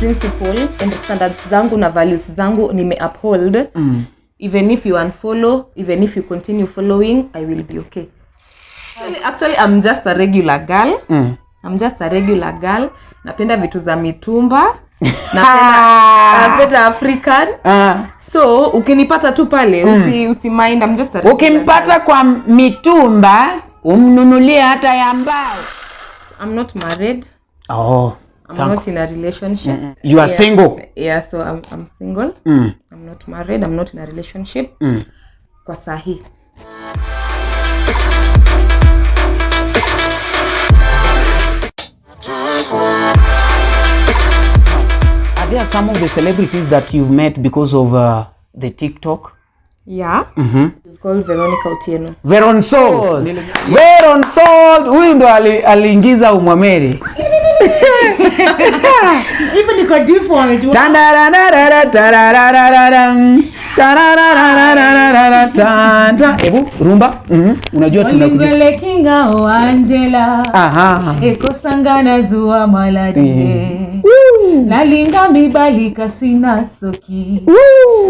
principle and standards zangu na values zangu nime uphold. Even if you unfollow, even if you continue following, I will be okay. Actually, I'm just a regular girl. I'm just a regular girl. Napenda vitu za mitumba. Napenda African. So ukinipata tu pale, usi mind, I'm just a regular Ukimpata girl. Kwa mitumba umnunulie hata ya mbao. I'm not married. Oh, I'm thank not in a relationship. You are single. Yeah, so I'm single. I'm not married. I'm not in a relationship. Kwa sahi. Are there some of the celebrities that you've met because of the TikTok? Yeah. It's called Veronica Otieno. Veron Sold. Veron Sold. Huyu ndo aliingiza umwameri. Even iko default. Tandararara, tarararararam, tarararararara, tan, tan. Ebu rumba. Unajua tunakuja. Olingwele kinga o Angela. Ekosangana zuwa maladie. Nalinga mibali kasina soki.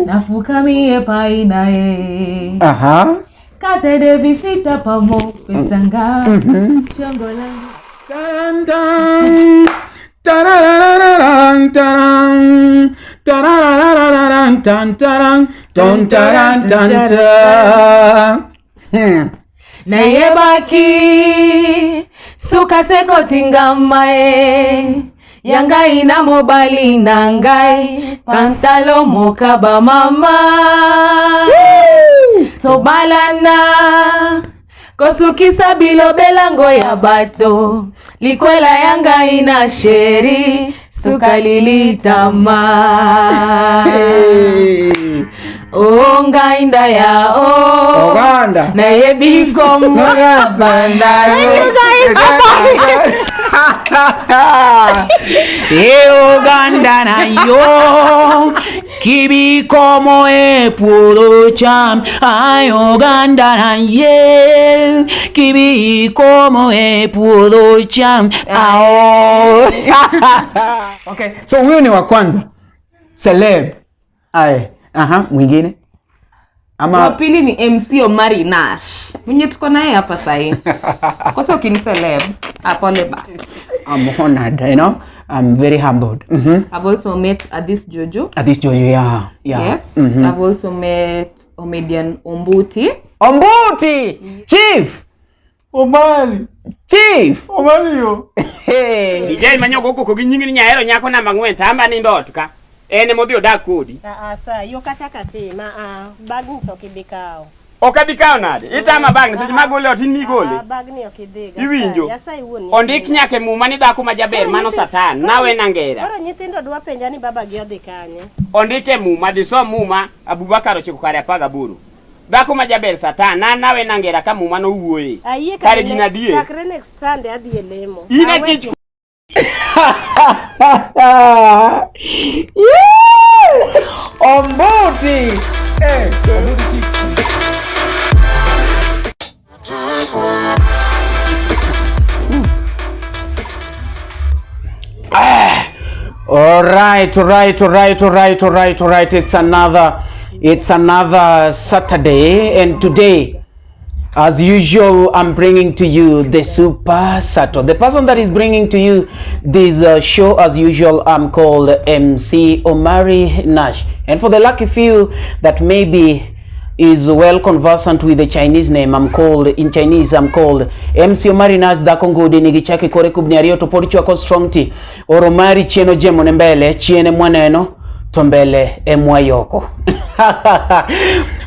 Nafukami epai na ye. Kate de visita pamo pesanga. Shongo langu. Tan, tan. Tarararararan, taran. Tarararararan, tan, taran. Ton, taran, tan, tan. Nayebaki suka sekotingama e ya ngai na mobali na ngai pantalo mokaba mama tobalana kosukisa bilobelango ya bato likwela ya ngai na sheri suka lilitama. Hey. O ngai ndaya o Oganda. Nayebi kombo bandaro. E Uganda na yo kibikomo e puodho cham ay Uganda na ye kibikomo e puodho cham ao. Okay, so huyu ni wa kwanza celeb. Ay, aha, mwingine Wa ama pili ni MC Omari Nash. Mwenye tuko naye hapa sahi. Kosa ukiniceleb, apole basi. I'm honored. I'm very humbled. I've also met Adis Jojo. At this Jojo, yeah. Yes. I've also met Omedian Ombuti. Ombuti! Chief! Omari, Chief! Omari yo. Hey. DJ manyogo koko gi nying ni nyahero nyako namba 4 to amba nindo ot ka. En emodhi odak kodi. Aa, sa yo kacha katima, aa, bagni to ok ibi kawo. Ok abi kawo nade? Itama bagni seche magole ot in migole. Aa, bagni ok idhiga. Iwinjo? Nyasaye wuon Ondik nyithindo. nyaka e muma ni dhako ma jaber mano Satan nawe nangera. Koro nyithindo dwa penja ni baba gi odhi kanye. Ondik e muma dhi som muma Abubakar 9:18. Dhako ma jaber Satan na nawe nangera ka muma nowuoye. Ayie Kare gin adier. Chakre next Sunday adhi e lemo. In Awe achich Yeah! Ombuti! Hey, Ombuti Chief. All right, all right, all right, all right, all right, all right. It's another Saturday, and today, as usual, I'm bringing to you the Super Sato. The person that is bringing to you this show, as usual, I'm called MC Omari Nash. And for the lucky few that maybe is well conversant with the Chinese name, I'm called, in Chinese, I'm called MC Omari Nash dhako ngudi nigi chake kore kubni ariyo to pod chwako strong tea. Oro mari chien ojemo ne mbele, chien mwaneno to mbele emwayoko.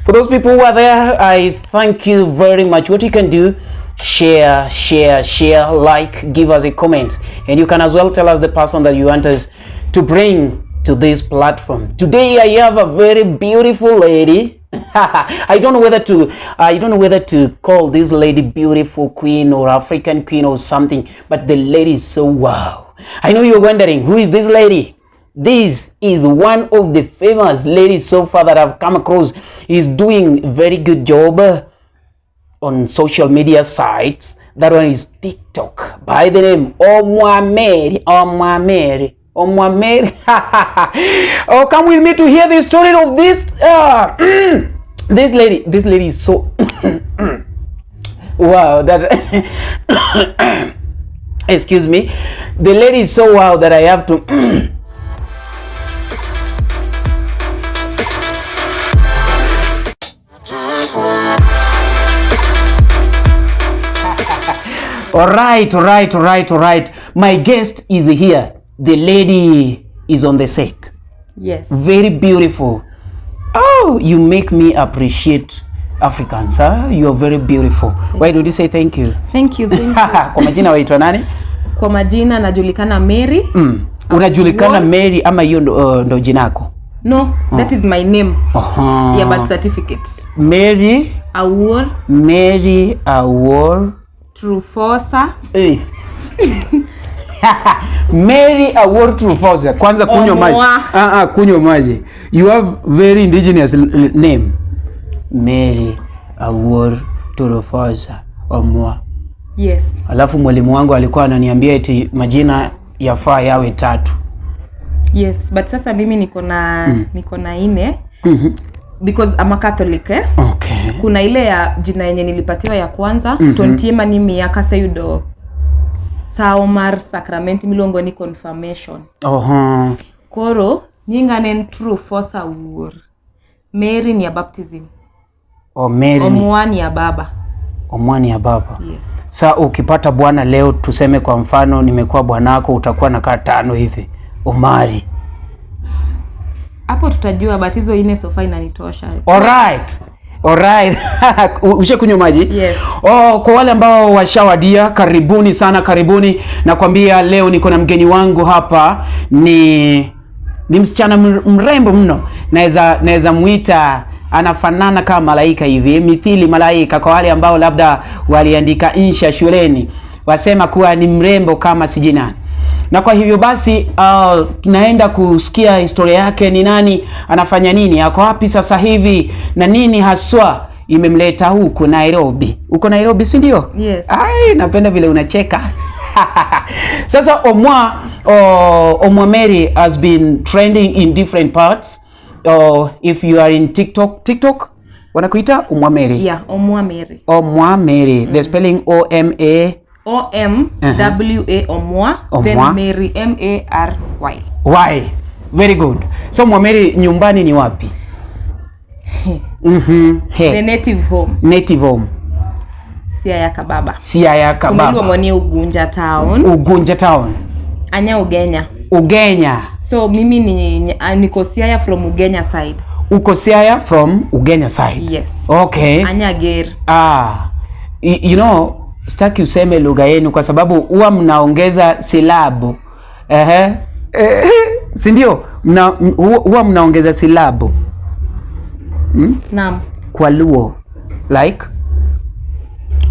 For those people who are there, I thank you very much. What you can do, share, share, share, like, give us a comment, and you can as well tell us the person that you want us to bring to this platform. Today I have a very beautiful lady. I don't know whether to call this lady beautiful queen or African queen or something, but the lady is so wow. I know you're wondering, who is this lady? This is one of the famous ladies so far that I've come across. He's doing very good job on social media sites. That one is TikTok by the name Omwameri. Omwameri. Omwameri. Oh, come with me to hear the story of this this lady. This lady is so wow that excuse me. The lady is so wow that I have to All right, all right, all right, all right. My guest is here. The lady is on the set. Yes. Very beautiful. Oh, you make me appreciate Africans. Huh? You are very beautiful. Why don't you say thank you? Thank you, thank you. Kwa majina waitwa nani? Kwa majina najulikana Mary. Unajulikana Mary ama hiyo ndo jina yako? No, that is my name. Aha. Yeah, birth certificate. Mary Awuor Mary Awuor Trufosa. Eh. Mary Awuor Trufosa. Kwanza kunywa maji. Kunywa maji. You have very indigenous name. Mary Awuor Trufosa Omwa. Yes. Alafu mwalimu wangu alikuwa ananiambia eti majina yafaa yawe tatu. Yes, but sasa mimi niko na niko na 4. Because I'm a Catholic, eh? Okay. Kuna ile ya jina yenye nilipatiwa ya kwanza, Tontiema ni miaka sayudo Saomar Sacrament miluongo ni confirmation. Koro nyinga ne en Trufosa Awuor. Mary ni ya baptism. Oh, Mary ni Omwa ni ya baba. Omwa ni ya baba. Yes. Sa ukipata bwana leo, tuseme kwa mfano nimekuwa bwanako, utakuwa na kaa 5 hivi. Omari. Hapo tutajua, but hizo 4 sofa inanitosha. Alright. Alright. Ushakunywa maji? Yes. Oh, kwa wale ambao washawadia, karibuni sana, karibuni. Nakwambia leo niko na mgeni wangu hapa, ni msichana mrembo mno. Naweza muita anafanana kama malaika hivi, mithili malaika. Kwa wale ambao labda waliandika insha shuleni, wasema kuwa ni mrembo kama sijui nani. Na kwa hivyo basi tunaenda kusikia historia yake, ni nani, anafanya nini, ako wapi sasa hivi, na nini haswa imemleta huku Nairobi. Uko Nairobi, si ndio? Yes. Ai, napenda vile unacheka. Sasa Omwa Mary has been trending in different parts. If you are in TikTok wanakuita Omwa Mary. Yeah, Omwa Mary. Omwa Mary. The spelling O M A O M W A Omwa, then Mary M A R Y. Y. Very good. So Omwa Mary, nyumbani ni wapi? Hey. The native home. Native home. Siaya Kababa. Siaya Kababa. Umeluongo ni Ugunja Town. Ugunja Town. Anya Ugenya. Ugenya. So mimi ni niko Siaya from Ugenya side. Uko Siaya from Ugenya side. Yes. Okay. Anya Ger. You know, sitaki useme lugha yenu kwa sababu huwa mnaongeza silabu. Si ndio? Huwa mnaongeza silabu. Naam. Kwa Luo like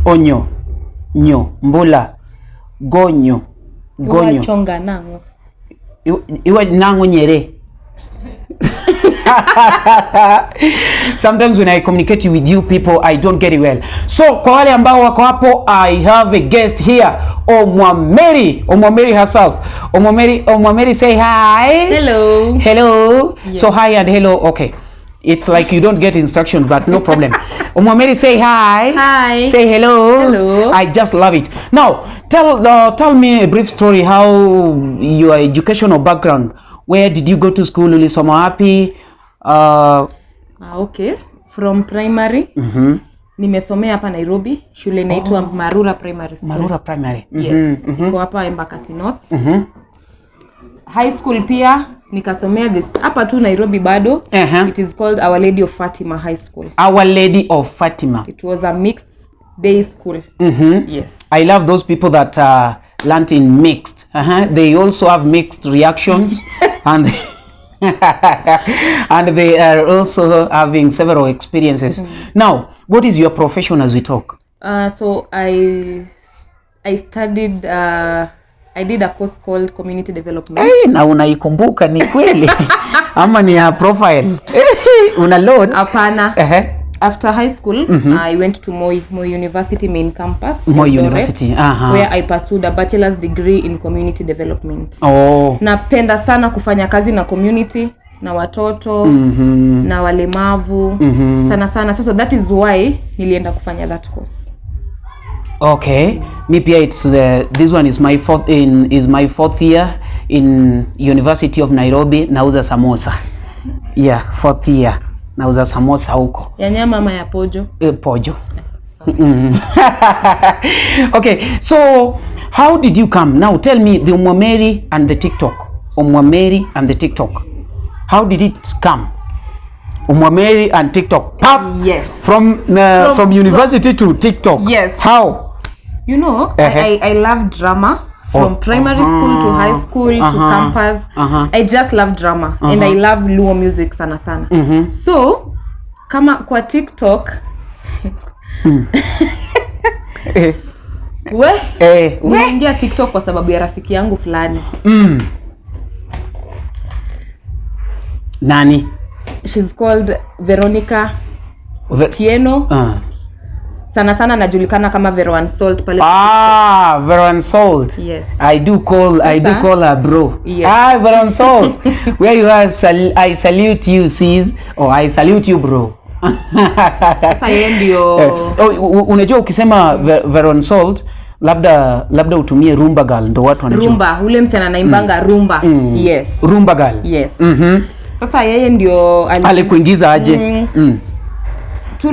onyo, nyo, mbula, gonyo, gonyo. Chonga nango. Iwa nango nyere. Sometimes when I communicate with you people, I don't get it well. So kwa wale ambao wako hapo, I have a guest here, Omwa Mary. Omwa Mary herself. Omwa Mary, say hi. Hello. Hello. Yeah. So hi and hello. Okay. It's like you don't get instruction, but no problem. Omwa Mary, say hi. Hi. Say hello. Hello. I just love it. Now, tell me a brief story, how your educational background. Where did you go to school? Ulisoma wapi? Okay. From primary. Nimesomea hapa Nairobi, shule inaitwa Marura Primary School. Marura Primary. Yes. Iko hapa Embakasi North. High school pia nikasomea this hapa tu Nairobi bado. It is called Our Lady of Fatima High School. Our Lady of Fatima. It was a mixed day school. Yes. I love those people that learned in mixed. They also have mixed reactions and and they are also having several experiences. Now, what is your profession as we talk? So I studied I did a course called community development. Hey, na unaikumbuka ni kweli? Ama ni ya profile? Una load? Hapana. After high school, I went to Moi University main campus, Moi Eldoret, University, aha. where I pursued a bachelor's degree in community development. Oh. Napenda sana kufanya kazi na community na watoto na walemavu sana sana. So that is why nilienda kufanya that course. Okay. Mi pia it's the this one is my fourth in is my fourth year in University of Nairobi, nauza samosa. Yeah, fourth year. Nauza samosa huko. Ya nyama ama ya pojo? Pojo. Okay, so how did you come? Now tell me the Omwameri and the TikTok. Omwameri and the TikTok. How did it come? Omwameri and TikTok. Pap! Yes. From university to TikTok. Yes. How? You know, I love drama from Oh, primary school to high school to campus. I just love drama and I love Luo music sana sana. So kama kwa TikTok, we niliingia TikTok kwa sababu ya rafiki yangu fulani. Nani? She's called Veronica Tieno. Sana sana anajulikana kama Vero Unsalt pale. Ah, Vero Unsalt. Yes. I do Sasa? call her bro. Yes. Ah, Vero Unsalt. Where you are, I salute you, sis. Or I salute you, bro. Sasa yeye ndio Oh, unajua ukisema Vero Unsalt, labda utumie Rumba Girl ndo watu wanajua. Rumba, ule msichana anaimbanga rumba. Yes. Rumba Girl. Yes. Sasa yeye ndio Alikuingiza aje?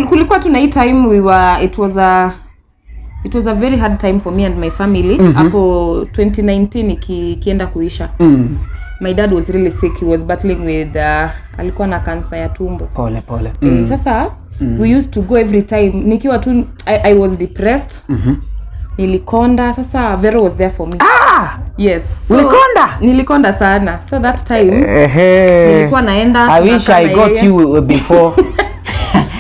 Kulikuwa tuna hii time we were it was a very hard time for me and my family hapo 2019 ikienda kuisha. My dad was really sick. He was battling with alikuwa na kansa ya tumbo. Pole pole. Sasa we used to go every time nikiwa tu I was depressed, nilikonda. Sasa Vero was there for me. Ah! Yes. So, Ulikonda? Nilikonda sana. So that time Ehe. nilikuwa naenda, I wish tunakaa I na got yeye. you before.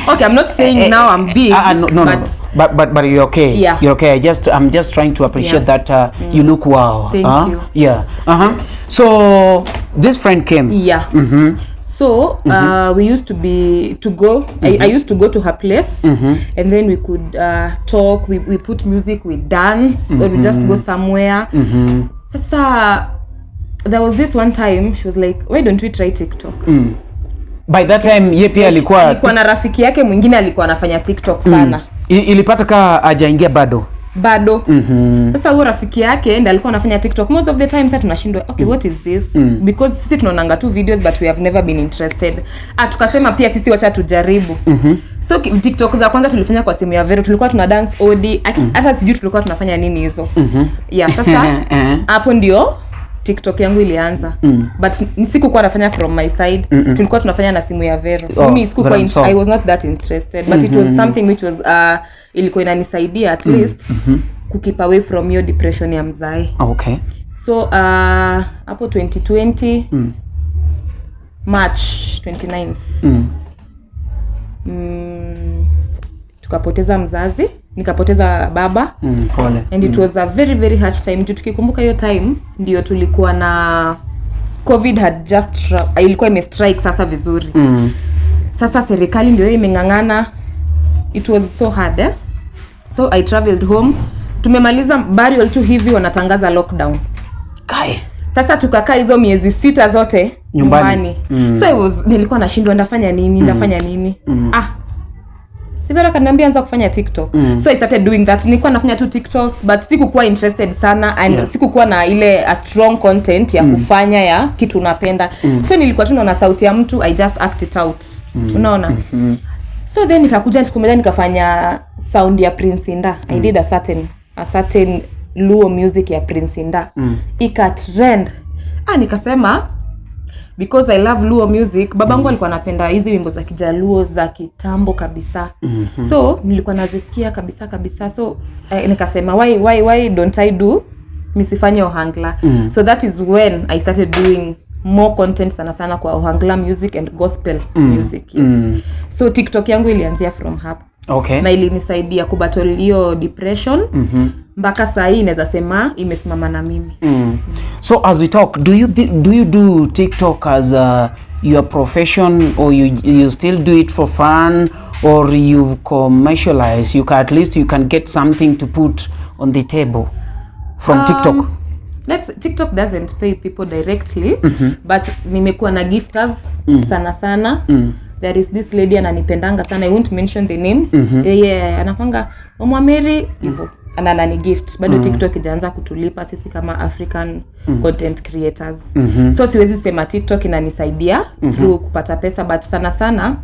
Okay, I'm not saying now I'm big, Ah, ah, no, no, no, but no. But you're okay. Yeah. You're okay. I'm just trying to appreciate that you look wow. Thank Huh? you. Yeah. So this friend came. Yeah. So we used to be to go. I used to go to her place, and then we could talk. We put music, we dance, or we just go somewhere. Sasa there was this one time she was like, "Why don't we try TikTok?" By that time ye pia alikuwa Alikuwa na rafiki yake mwingine alikuwa anafanya TikTok sana. Ilipata kaa hajaingia bado. Bado. Sasa huyo rafiki yake ndiye alikuwa anafanya TikTok most of the time. Sasa tunashindwa, okay, what is this? Because sisi tunaonanga tu videos, but we have never been interested. Ah, tukasema pia sisi wacha tujaribu. So TikTok za kwanza tulifanya kwa simu ya Vero. Tulikuwa tuna dance odi, hata sijui tulikuwa tunafanya nini hizo. Yeah, sasa hapo ndio TikTok yangu ilianza, but sikukuwa nafanya from my side. Tulikuwa tunafanya na simu ya Vero. Oh, Mimi sikukuwa Vero Msong. I was not that interested, but it was something which was ilikuwa inanisaidia at least kukeep away from hiyo depression ya mzae. So hapo 2020 March 29th, tukapoteza mzazi, nikapoteza baba. Pole. And it was a very very harsh time, juu tukikumbuka hiyo time ndio tulikuwa na COVID had just ilikuwa imestrike sasa vizuri. Sasa serikali ndio hiyo imeng'ang'ana. It was so hard, eh? So I traveled home. Tumemaliza burial tu hivi, wanatangaza lockdown. Kai. Sasa tukakaa hizo miezi 6 zote Nyumbani. nyumbani. So nilikuwa nashindwa ndafanya nini, ndafanya nini. Ah, si Vero akaniambia anza kufanya TikTok. So I started doing that. Nilikuwa nafanya tu TikToks, but sikukuwa interested sana and sikukuwa na ile a strong content ya kufanya ya kitu unapenda. So nilikuwa tu naona sauti ya mtu, I just act it out, unaona? So then nikakuja siku moja nikafanya sound ya Prince Indah. I did a certain Luo music ya Prince Indah. Ika trend. Ah, nikasema because I love Luo music, babangu alikuwa anapenda hizi wimbo za Kijaluo za kitambo kabisa. So nilikuwa nazisikia kabisa kabisa. So nikasema why don't I do nisifanye ohangla? So that is when I started doing more content sana sana kwa ohangla music and gospel music, yes. So TikTok yangu ilianzia from hapo na ilinisaidia kubattle hiyo depression mpaka saa hii inaweza sema imesimama na mimi. So as we talk, do you do TikTok as a your profession, or you still do it for fun, or you've commercialized? You can, at least you can get something to put on the table from TikTok. TikTok doesn't pay people directly, but nimekuwa na gifters sana sana. There is this lady ananipendanga sana, I won't mention the names. Yeye anakwanga Mama Mary hivyo, ana anani gift bado. TikTok ijaanza kutulipa sisi kama African content creators, so siwezi sema TikTok inanisaidia through kupata pesa, but sana sana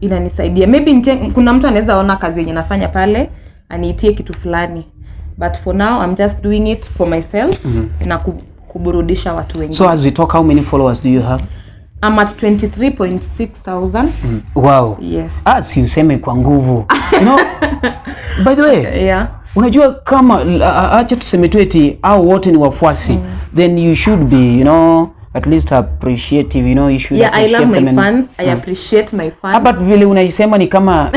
inanisaidia maybe kuna mtu anaweza ona kazi yenye nafanya pale aniitie kitu fulani, but for now I'm just doing it for myself na kuburudisha watu wengine. So as we talk, how many followers do you have? I'm at 23.6 thousand. Wow. Yes. Ah, si useme kwa nguvu. By the way, unajua kama acha tuseme tu eti au wote ni wafuasi, then you should be at least appreciative, you should Yeah, I love appreciate my them and- fans. I appreciate my fans. Ah, but vile unaisema ni kama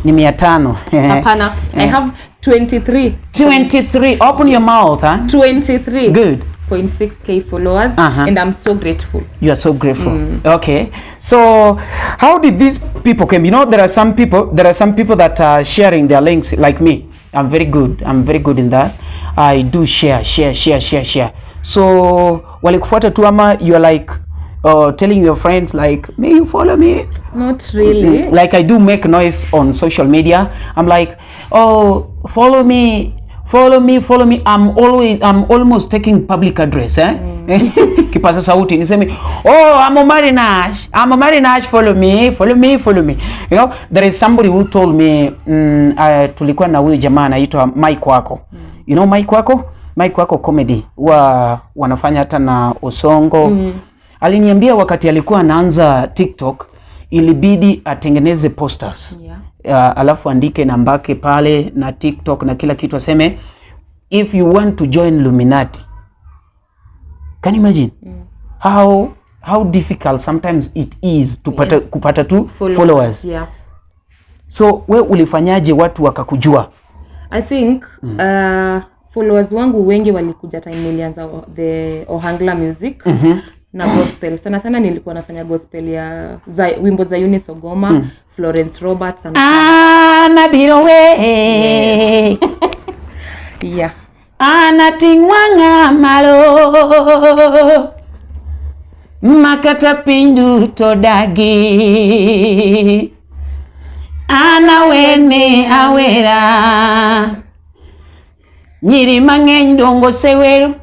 ni 500. Hapana, I have 23. 23. Open your mouth, huh? 23 Good. 0.6K followers, and I'm so grateful. You are so grateful. Okay. So how did these people came? There are some people, there are some people that are sharing their links like me. I'm very good. I'm very good in that. I do share, share, share, share, share. So walikufuata tu ama you are like telling your friends like, may you follow me? Not really. Like I do make noise on social media. I'm like, oh, follow me, follow me, follow me. I'm almost taking public address, eh? Kipaza sauti niseme, oh, I'm Omari Nash. I'm Omari Nash, follow me, follow me, follow me. There is somebody who told me, tulikuwa na huyu jamaa anaitwa Mike Wako. You know Mike Wako? Mike Wako comedy. Huwa wanafanya hata na Osongo. Aliniambia wakati alikuwa anaanza TikTok ilibidi atengeneze posters. Alafu andike nambake pale na TikTok na kila kitu, aseme if you want to join Luminati. Can you imagine how difficult sometimes it is to pata, kupata tu followers. So we ulifanyaje watu wakakujua? I think followers wangu wengi walikuja time nilianza the Ohangla music na gospel. Sana sana nilikuwa nafanya gospel ya za, wimbo za Eunice Ogoma, Florence Roberts and Anabirowe. Anating'wang'a malo makata piny duto dagi an awene awera nyiri mang'eny dongo osewero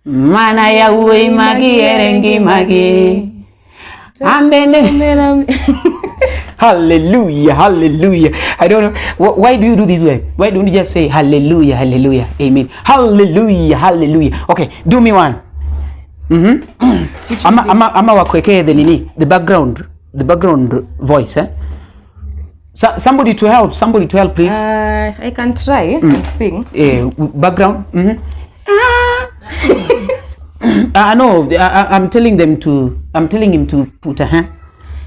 mana yawuoyi magihere ngimagi an bende. Hallelujah, hallelujah. I don't know. Why do you do this way? Why don't you just say hallelujah, hallelujah, amen? Hallelujah, hallelujah. Okay, do me one. Ama wakuwekee the nini, the background voice, eh? So, somebody to help, somebody to help, please. I can try and sing. Background. No, I'm telling them to. I'm telling him to put a huh.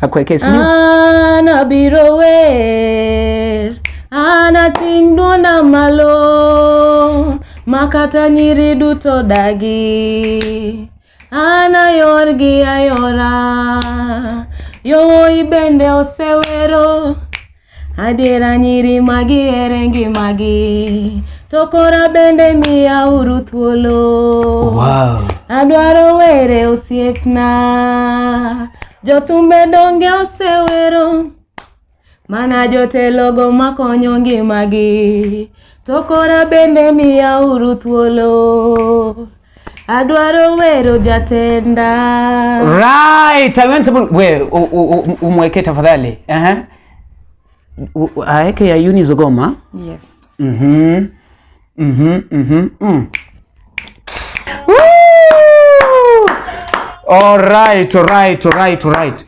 Akuwekee, si ndio? An abiro wer, anating' duonda malo, makata nyiri duto dagi. An ayorgi ayora, yowuoyi bende osewero. Adiera nyiri magihere ngimagi, to kora bende miyauru thuolo. Adwaro were osiepna, jothumbe donge osewero, mana jotelogo makonyo ngimagi, to kora bende miyauru thuolo. Adwaro wero jatenda. Right, I want to we umweke tafadhali. Aeke ya Eunice Ogoma. Yes. Woo! All right, all right, all right, all right.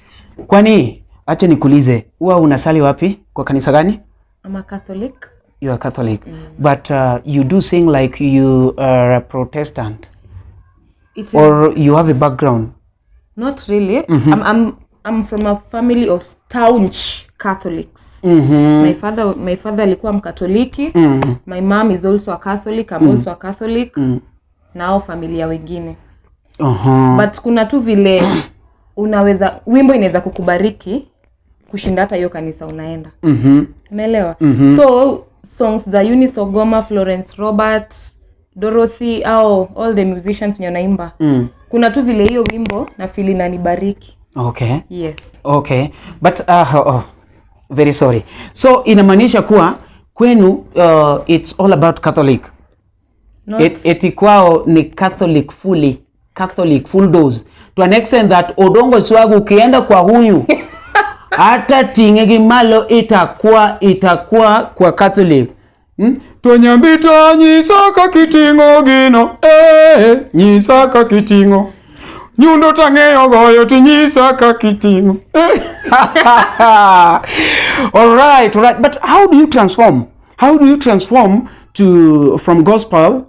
Kwani acha nikuulize, huwa unasali wapi? Kwa kanisa gani? I'm a Catholic. You are Catholic. But you do sing like you are a Protestant It is or you have a background. Not really. I'm from a family of staunch Catholics. My father alikuwa Mkatoliki. My mom is also a Catholic. I'm also a Catholic. Nao familia wengine. But kuna tu vile Unaweza, wimbo inaweza kukubariki kushinda hata hiyo kanisa unaenda. Unaelewa? So songs za Eunice Ogoma, Florence Robert, Dorothy au all the musicians wenye wanaimba, kuna tu vile hiyo wimbo na feel inanibariki. Yes. Okay, but oh, very sorry. So inamaanisha kuwa kwenu it's all about Catholic. Not, Eti kwao ni Catholic fully, Catholic full dose to an extent that Odongo Swagu ukienda kwa huyu hata ting'e gi malo itakuwa kwa Catholic. To nyambita nyisa kaka iting'o gino, eh, nyisa kaka iting'o. Nyundo tang'eyo goyo tinyisa kaka iting'o. Eh. All right. But how do you transform? How do you transform to from gospel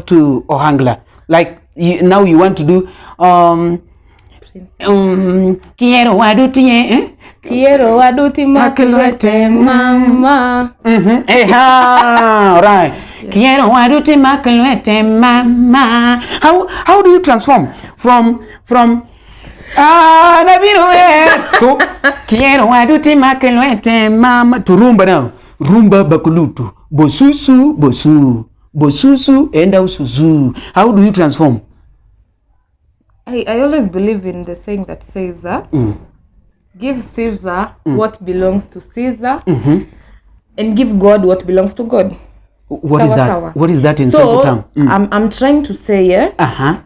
to Ohangla? Like you, now you want to do Kiero wadutie, eh? Kiero waduti maklwete mama. Eh, ah, right. Kiero waduti maklwete mama. How do you transform from ah nabiro eh to Kiero waduti maklwete mama to rumba now? Rumba bakulutu. Bosusu bosu. Bosusu enda usuzu. How do you transform? I always believe in the saying that says, give Caesar what belongs to Caesar and give God what belongs to God. What is Sawa that? sawa. What is that in simple So term? I'm trying to say, yeah,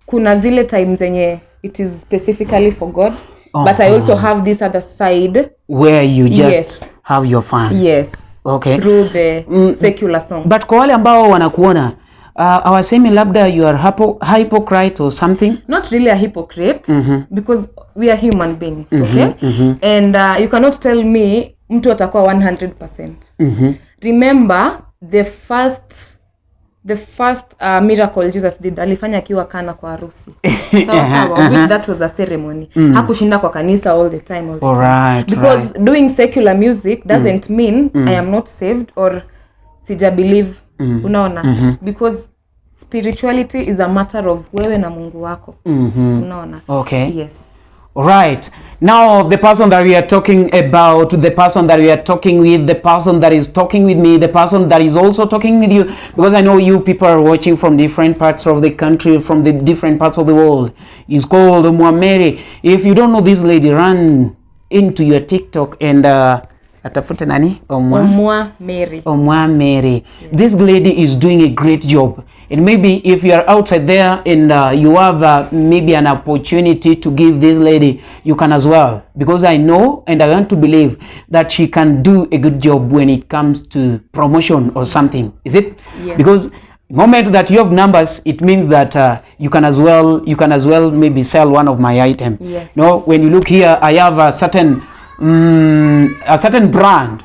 kuna zile time zenye it is specifically for God, but I also have this other side. Where you just have your fun. Yes. Through the secular song. But kwa wale ambao wanakuona hawasemi labda you are hypocrite or something? Not really a hypocrite, because we are human beings, okay? And you cannot tell me mtu atakuwa 100%. Remember the first miracle Jesus did, alifanya akiwa Kana kwa harusi, sawa sawa, which that was a ceremony. Hakushinda kwa kanisa all the time, all the time. Because doing secular music doesn't mean I am not saved or sija believe, unaona? Because spirituality is a matter of wewe na Mungu wako, unaona? Okay. Yes. Right. Now, the person that we are talking about, the person that we are talking with, the person that is talking with me, the person that is also talking with you, because I know you people are watching from different parts of the country, from the different parts of the world, is called Mwameri. If you don't know this lady, run into your TikTok and atafute nani? Omwa? Omwa Mary. Omwa Mary. This lady is doing a great job. And maybe if you are outside there and you have maybe an opportunity to give this lady, you can as well. Because I know and I want to believe that she can do a good job when it comes to promotion or something. Is it? Yes. Because moment that you have numbers, it means that you can as well maybe sell one of my item. Yes. No, when you look here, I have a certain brand.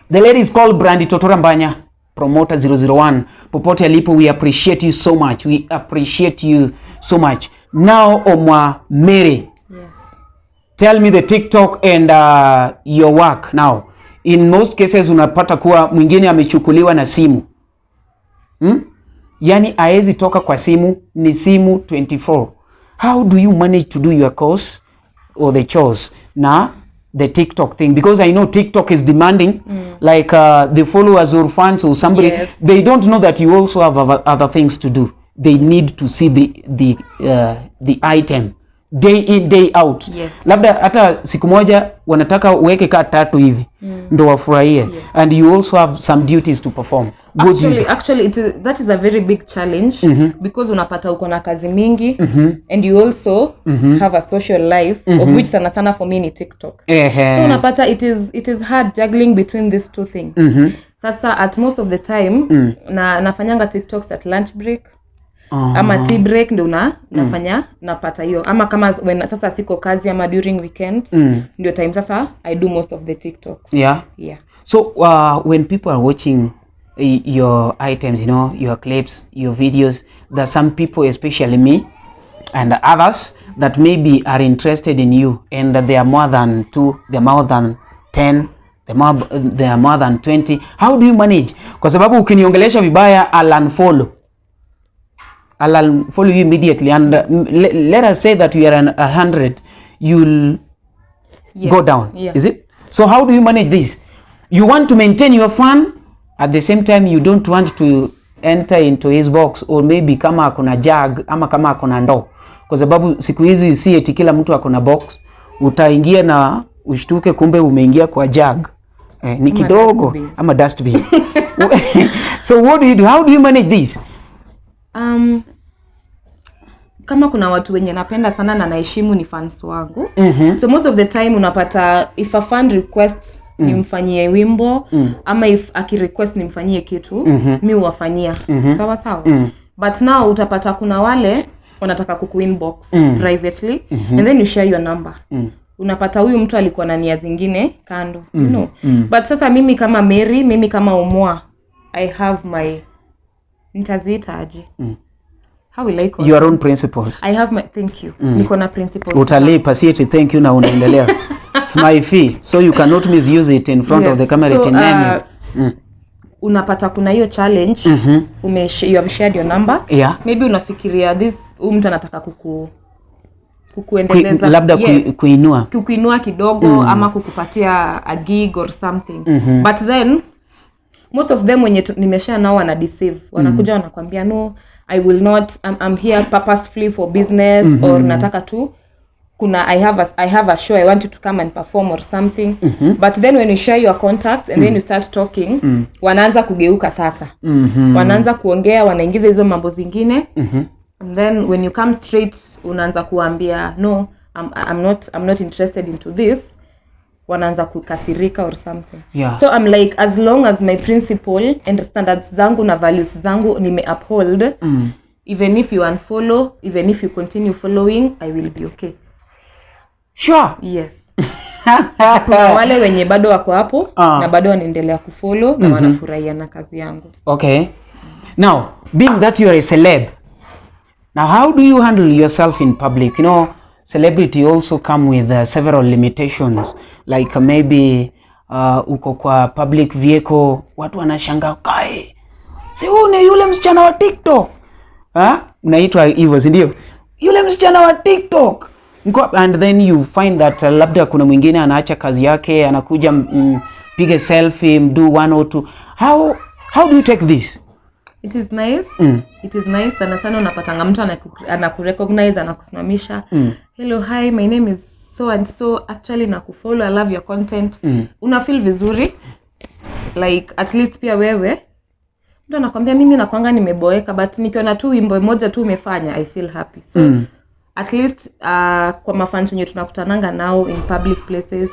The lady is called Brandy Totora Mbanya, promoter 001. Popote alipo, we appreciate you so much. We appreciate you so much. Now, Omwa Mary, Yes. tell me the TikTok and your work now. In most cases unapata kuwa mwingine amechukuliwa na simu, Yani haezi toka kwa simu, ni simu 24. How do you manage to do your course or the chores na the TikTok thing? Because I know TikTok is demanding, like the followers or fans or somebody, they don't know that you also have other things to do. They need to see the item day in, day out. Labda hata siku moja wanataka uweke kaa tatu hivi ndo wafurahie, and you also have some duties to perform. What do you Actually, do? Actually that is a very big challenge, because unapata uko na kazi mingi and you also have a social life, of which sana sana for me ni TikTok. So unapata it is hard juggling between these two things. Sasa at most of the time na nafanyanga TikToks at lunch break ama tea break, ndio nafanya, napata hiyo, ama kama when sasa siko kazi ama during weekends, ndio time sasa I do most of the TikToks. Yeah. So when people are watching your items, your clips, your videos, there are some people, especially me and others, that maybe are interested in you, and that they are more than two, they are more than 10, they are more than 20. How do you manage? Kwa sababu ukiniongelesha vibaya, I'll unfollow. I'll unfollow you immediately and let us say that you are 100, you'll Yes. go down. Yeah. Is it? So how do you manage this? You want to maintain your fun, at the same time you don't want to enter into his box, or maybe kama akona jug ama kama akona ndoo, kwa sababu siku hizi si eti kila mtu akona box. Utaingia na ushtuke kumbe umeingia kwa jug, ni Ama kidogo dustbin. Ama dustbin. So what do you do? How do you manage this? Kama kuna watu wenye napenda sana na naheshimu ni fans wangu. So most of the time unapata if a fan requests nimfanyie wimbo ama if akirequest nimfanyie kitu, mi huwafanyia sawa sawa. But now utapata kuna wale wanataka kuku inbox privately and then you share your number. Unapata huyu mtu alikuwa na nia zingine kando. But sasa mimi kama Mary, mimi kama Omoa, I have my, nitaziita aje? How will I call Your own principles. I have my, thank you. Niko na principles. Utalipa, si eti thank you na unaendelea. It's my fee, so you cannot misuse it in front of the camera. So, eti nani. Unapata kuna hiyo challenge. You have shared your number. Maybe unafikiria this, huyu mtu anataka kukuendeleza. Labda Yes. kuinua. Kukuinua kidogo ama kukupatia a gig or something. But then most of them wenye nimeshare nao wana deceive. Wanakuja wanakwambia, "No, I will not, I'm here purposefully for business," or "Nataka tu kuna I have a show I want you to come and perform," or something. But then when you share your contacts and then you start talking, wanaanza kugeuka sasa. Wanaanza kuongea, wanaingiza hizo mambo zingine. And then when you come straight, unaanza kuambia, "No, I'm not interested into this," wanaanza kukasirika or something. So I'm like, as long as my principle and standards zangu na values zangu nime uphold, even if you unfollow, even if you continue following, I will be okay. Yes, kuna wale wenye bado wako hapo na bado wanaendelea kufollow na wanafurahia na kazi yangu. Okay. Now, being that you are a celeb, now how do you handle yourself in public? Celebrity also come with several limitations, like maybe uko kwa public vehicle, watu wanashangaa, "Kai, si huyu ni yule msichana wa TikTok?" Ha? Unaitwa hivyo, si ndio? Yule msichana wa TikTok. And then you find that labda kuna mwingine anaacha kazi yake anakuja pige selfie, mdo one or two. How do you take this? It is nice. It is nice sana sana. Unapatanga mtu anakurecognize, anakusimamisha, "Hello, hi, my name is so and so. Actually nakufollow, I love your content." Una feel vizuri, like at least pia wewe mtu anakwambia, "Mimi nakwanga nimeboeka, but nikiona tu wimbo moja tu umefanya, I feel happy." So at least kwa mafans wenye tunakutananga nao in public places,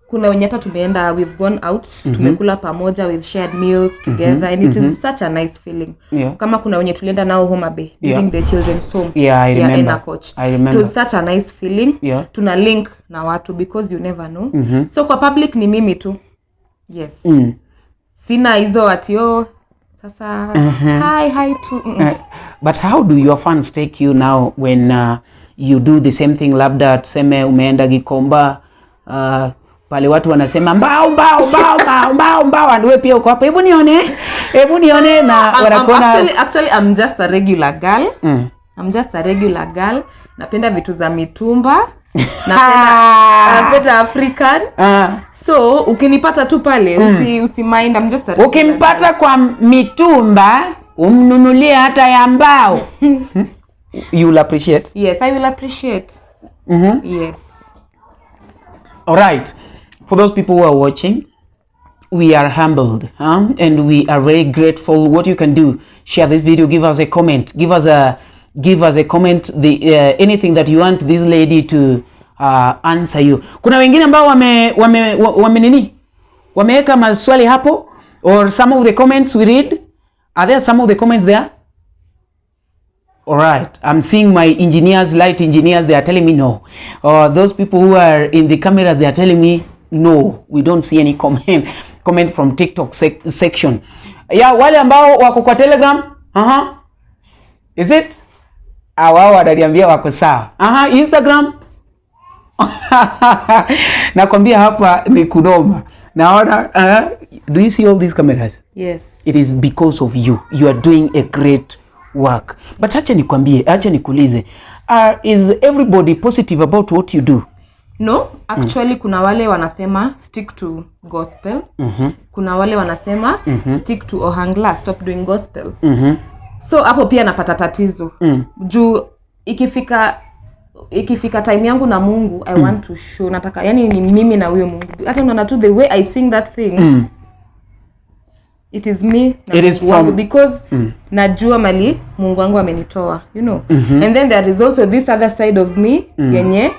kuna wenye hata tumeenda, we've gone out, tumekula pamoja, we've shared meals together, and it is such a nice feeling. Kama kuna wenye tulienda nao Homa Bay during the children's home Yeah, I remember. Ena Coach. I remember. It was such a nice feeling. Tuna link na watu because you never know. So kwa public ni mimi tu, yes. Sina hizo ati, "Oh, sasa hi hi tu." But how do your fans take you now when you do the same thing? Labda tuseme umeenda Gikomba, pale watu wanasema mbao mbao mbao mbao mbao mbao, and wewe pia uko hapa, "Hebu nione, hebu nione," na wanakuona. Actually, I'm just a regular girl. I'm just a regular girl. Napenda vitu za mitumba. Napenda African. So ukinipata tu pale, usi mind, I'm just a regular Ukimpata kwa mitumba umnunulie hata ya mbao, you will appreciate. Girl. Yes, I will appreciate. Yes. All right. For those people who are watching, we are humbled, huh? And we are very grateful. What you can do, share this video, give us a comment, give us a comment, the anything that you want this lady to answer you. Kuna wengine ambao wame nini? Wameweka maswali hapo or some of the comments we read. Are there some of the comments there? All right, I'm seeing my engineers, light engineers, they are telling me no. Or those people who are in the camera, they are telling me no, we don't see any comment from TikTok section. Yeah, wale ambao wako kwa Telegram, aha. Is it? Ah, wao wananiambia wako sawa. Aha, Instagram. Nakwambia hapa ni kunoma. Naona, do you see all these cameras? Yes. It is because of you. You are doing a great work. But acha nikwambie, acha nikuulize, is everybody positive about what you do? No, actually kuna wale wanasema stick to gospel. Kuna wale wanasema stick to ohangla, stop doing gospel. So hapo pia napata tatizo. Juu ikifika time yangu na Mungu, I want to show, nataka yani ni mimi na huyo Mungu. Hata unaona tu the way I sing that thing, it is me na It is Mungu wangu from- because najua mali Mungu wangu amenitoa. And then there is also this other side of me yenye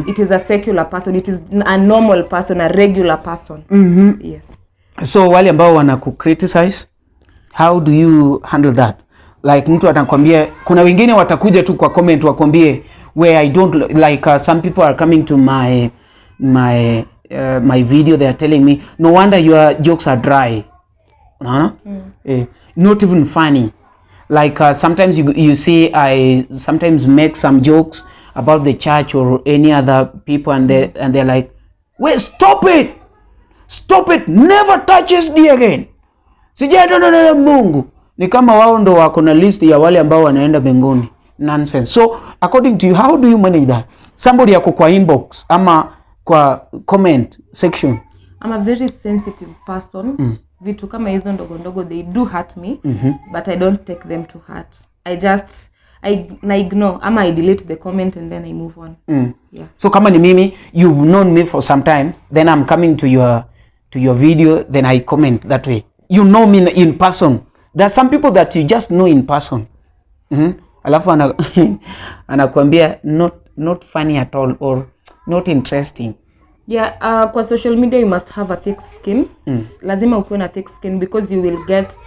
it is a secular person, it is a normal person, a regular person. Yes. So wale ambao wanaku criticize, how do you handle that? Like mtu atakwambia, kuna wengine watakuja tu kwa comment wakwambie where I don't like, some people are coming to my video, they are telling me, "No wonder your jokes are dry." Unaona? Not even funny. Like sometimes you see I sometimes make some jokes about the church or any other people, and they're like, "Wait, stop it. Stop it. Never touch SDA again. Sijai, no, no, no, Mungu." Ni kama wao ndo wako na list ya wale ambao wanaenda mbinguni. Nonsense. So according to you, how do you manage that? Somebody yako kwa inbox ama kwa comment section. I'm a very sensitive person. Vitu kama hizo ndogo ndogo, they do hurt me, but I don't take them to heart. I just I na ignore ama I delete the comment and then I move on. Yeah. So kama ni mimi, you've known me for some time, then I'm coming to your video, then I comment that way. You know me in person. There are some people that you just know in person. Alafu anakuambia not funny at all or not interesting. Yeah, kwa social media you must have a thick skin. Lazima ukuwe na thick skin because you will get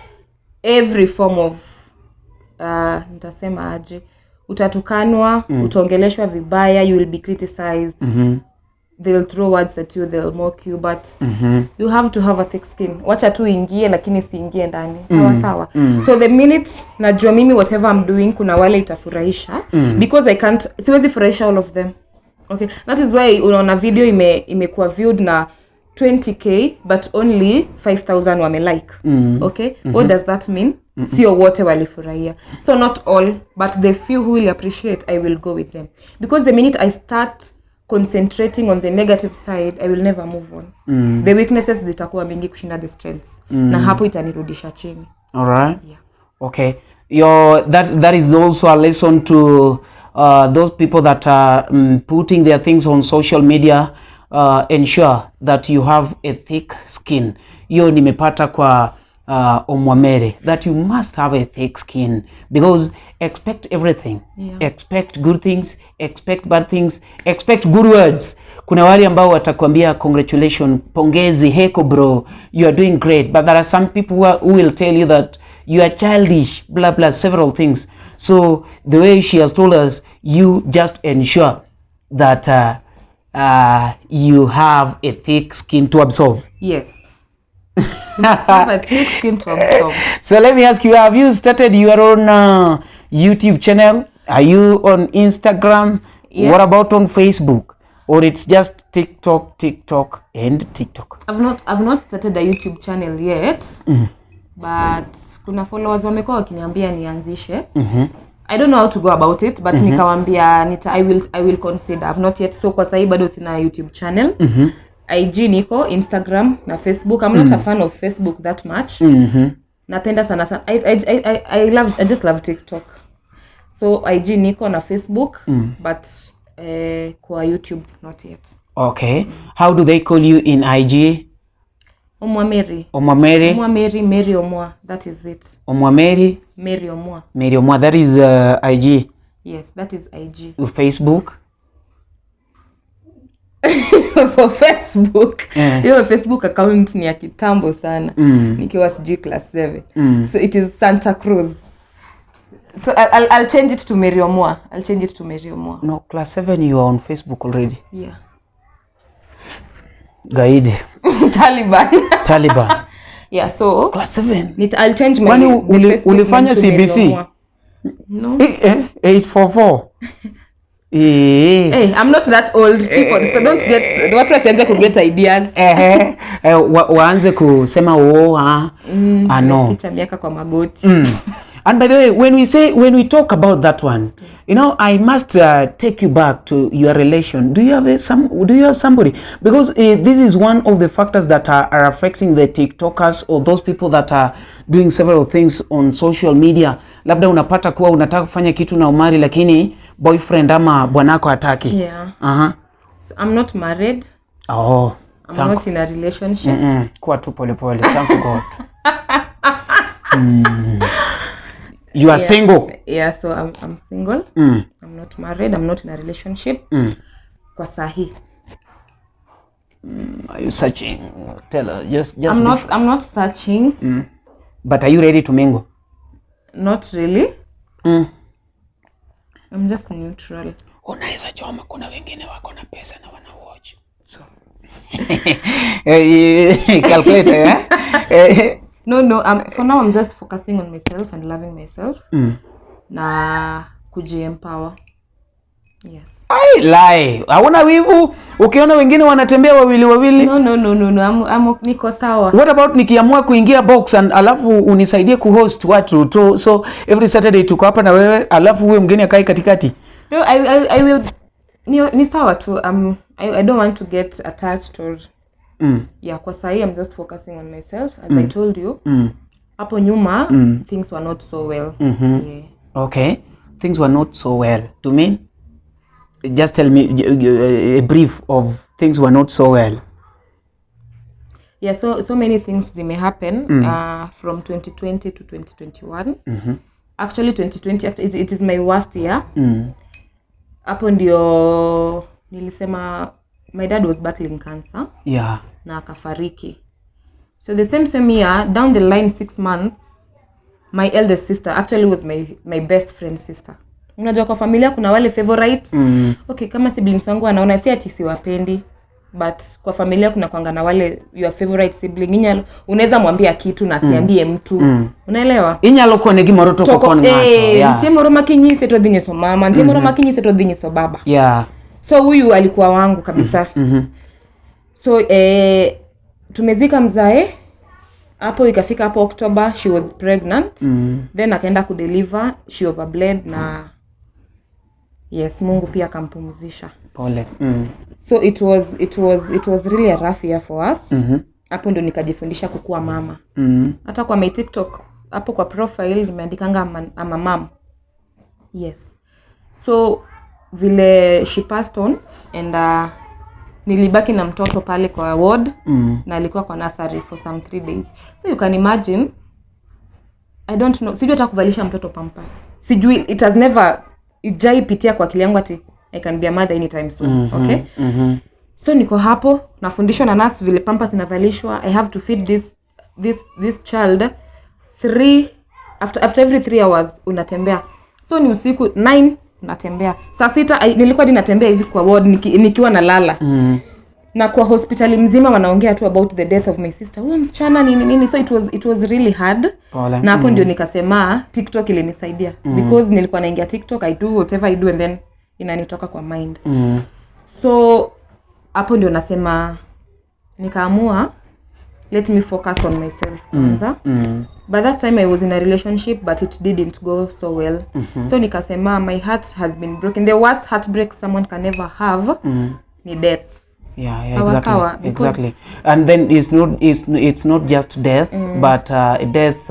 every form of, nitasema aje, utatukanwa, utaongeleshwa vibaya, you will be criticized. They'll throw words at you, they'll mock you, but you have to have a thick skin. Wacha tu ingie lakini siingie ndani. Sawa sawa. So the minute najua mimi whatever I'm doing kuna wale itafurahisha, because I can't, siwezi furahisha all of them. Okay, that is why unaona video imekuwa viewed na 20K but only 5000 wamelike. Okay, what does that mean? Sio wote walifurahia. So not all, but the few who will appreciate, I will go with them, because the minute I start concentrating on the negative side, I will never move on. The weaknesses zitakuwa mingi kushinda the strengths, na hapo itanirudisha chini. All right. Yeah. Okay. Your that that is also a lesson to those people that are putting their things on social media. Ensure that you have a thick skin. Hiyo nimepata kwa Omwamere, that you must have a thick skin because expect everything. Expect good things, expect bad things, expect good words. Kuna wale ambao watakwambia congratulations, pongezi, heko bro, you are doing great. But there are some people who will tell you that you are childish, blah blah, several things. So the way she has told us, you just ensure that you have a thick skin to absorb. Yes, you must have a thick skin to absorb. So let me ask you, have you started your own YouTube channel? Are you on Instagram? Yes. What about on Facebook? Or it's just TikTok, TikTok, and TikTok? I've not started a YouTube channel yet, but kuna followers wamekuwa wakiniambia nianzishe. I don't know how to go about it, but nikawambia nita, I will consider. I've not yet, so kwa sahii bado sina YouTube channel. IG niko, Instagram na Facebook. I'm not a fan of Facebook that much. Napenda sana sana, I just love TikTok. So IG niko na Facebook, but kwa YouTube not yet. Okay. How do they call you in IG? Omwa Mary. Omwamere? Omwa Mary, Mary Omwa. That is it. Omwameri? Mary Omwa. Mary Omwa. That is IG. Yes, that is IG. Facebook? For Facebook, hiyo Facebook account ni ya kitambo sana, nikiwa sijui class 7. So it is Santa Cruz. So I'll change it to Mary Omwa. I'll change it to Mary Omwa. No, class 7 you are on Facebook already. Yeah. Gaidi. Taliban. Taliban. Yeah, so Class 7. I'll change my Kwani the Facebook ulifanya name to Mary CBC? Omwa. No. 844. Eh. Hey, I'm not that old, people. So don't get, watu wasianze kuget ideas. Ehe. Waanze kusema oh, ah. Ah, no. Ficha miaka kwa magoti. And by the way, when we say, when we talk about that one, you know, I must take you back to your relation. Do you have do you have somebody? Because this is one of the factors that are affecting the TikTokers or those people that are doing several things on social media. Labda unapata kuwa unataka kufanya kitu na umari, lakini boyfriend ama bwanako hataki. Yeah. So I'm not married. Oh, I'm thank not in a relationship. Kuwa tu pole pole. Thank God. You are single. Yeah, so I'm single. I'm not married. I'm not in a relationship. Kwa sahi. Are you searching? Tell her. Just I'm not searching. But are you ready to mingle? Not really. I'm just neutral. Unaweza choma, kuna wengine wako na pesa na wana watch. So calculate, eh? No, for now I'm just focusing on myself and loving myself. Na kujiempower. Yes. Ai, lie. Hauna wivu ukiona wengine wanatembea wawili wawili? No. I'm niko sawa. What about nikiamua kuingia box and alafu unisaidie kuhost watu tu, so every Saturday tuko hapa na wewe, alafu huyo mgeni akae katikati? No, I will ni sawa tu. I don't want to get attached or yeah, kwa sahi I'm just focusing on myself as I told you. Hapo nyuma things were not so well. Yeah. Okay. Things were not so well. To me, just tell me a brief of things were not so well. Yeah, so many things they may happen from 2020 to 2021. Actually 2020 it is my worst year. Hapo ndio nilisema my dad was battling cancer na akafariki. So the same year, down the line 6 months, my eldest sister actually was my best friend sister. Unajua kwa familia kuna wale favorites. Okay, kama siblings wangu wanaona si ati siwapendi, but kwa familia kuna kwanga na wale your favorite sibling. Inyalo unaweza mwambia kitu na siambie mtu. Unaelewa? Inyalo kone gimoro to Toko, kon ng'ato. nitie moro makinyise to dhi nyiso mama, nitie moro makinyise to dhi nyiso baba. So huyu alikuwa wangu kabisa. So tumezika mzae hapo, ikafika hapo October she was pregnant. Then akaenda kudeliver, she overbled na yes, Mungu pia akampumzisha. Pole. So it was really a rough year for us. Hapo ndo nikajifundisha kukuwa mama. Hata kwa my TikTok hapo kwa profile nimeandikanga I'm a mom. Yes. So vile she passed on and nilibaki na mtoto pale kwa ward na alikuwa kwa nursery for some 3 days. So you can imagine, I don't know, sijui hata kuvalisha mtoto pampers. Sijui, it has never ijaipitia kwa akili yangu ati I can be a mother anytime soon. Okay? So niko hapo nafundishwa na nurse vile pampers inavalishwa. I have to feed this child three after every 3 hours unatembea. So ni usiku 9 unatembea. Saa 6 nilikuwa hadi natembea hivi kwa ward nikiwa nalala. Na kwa hospitali mzima wanaongea tu about the death of my sister. Huyo msichana nini nini. So it was really hard. Pole. Na hapo ndio nikasema TikTok ilinisaidia because nilikuwa naingia TikTok, I do whatever I do and then inanitoka kwa mind. So hapo ndio nasema nikaamua let me focus on myself kwanza. By that time I was in a relationship, but it didn't go so well. So nikasema my heart has been broken. The worst heartbreak someone can ever have ni death. Yeah, Sawa, exactly. sawa, because- Exactly. And then it's not just death, but death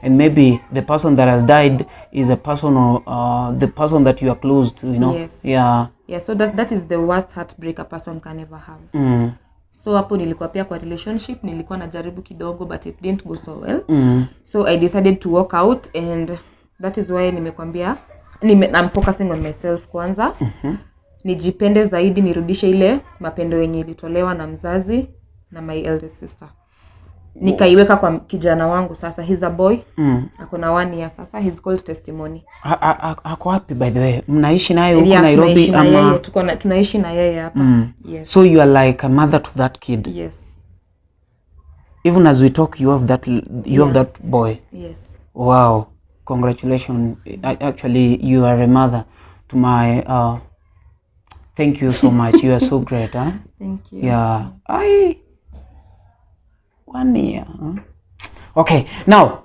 and maybe the person that has died is a person or the person that you are close to. Yes. Yeah, so that is the worst heartbreak a person can ever have. So hapo nilikuwa pia kwa relationship, nilikuwa najaribu kidogo, but it didn't go so well. So I decided to walk out and that is why nimekwambia I'm focusing on myself kwanza. Nijipende zaidi, nirudishe ile mapendo yenye ilitolewa na mzazi na my eldest sister, nikaiweka kwa kijana wangu. Sasa he's a boy, ako na 1 year sasa. He's called Testimony. Ako wapi, by the way? Mnaishi naye huku Yeah, Nairobi tunaishi na ama? yeye, tunaishi na yeye hapa. Yes. So you are like a mother to that kid. Yes. Even as we talk, you have that boy. Yes. Wow. Congratulations. Actually, you are a mother to my thank you so much. You are so great, huh? Thank you. Yeah. I 1 year. Huh? Okay. Now,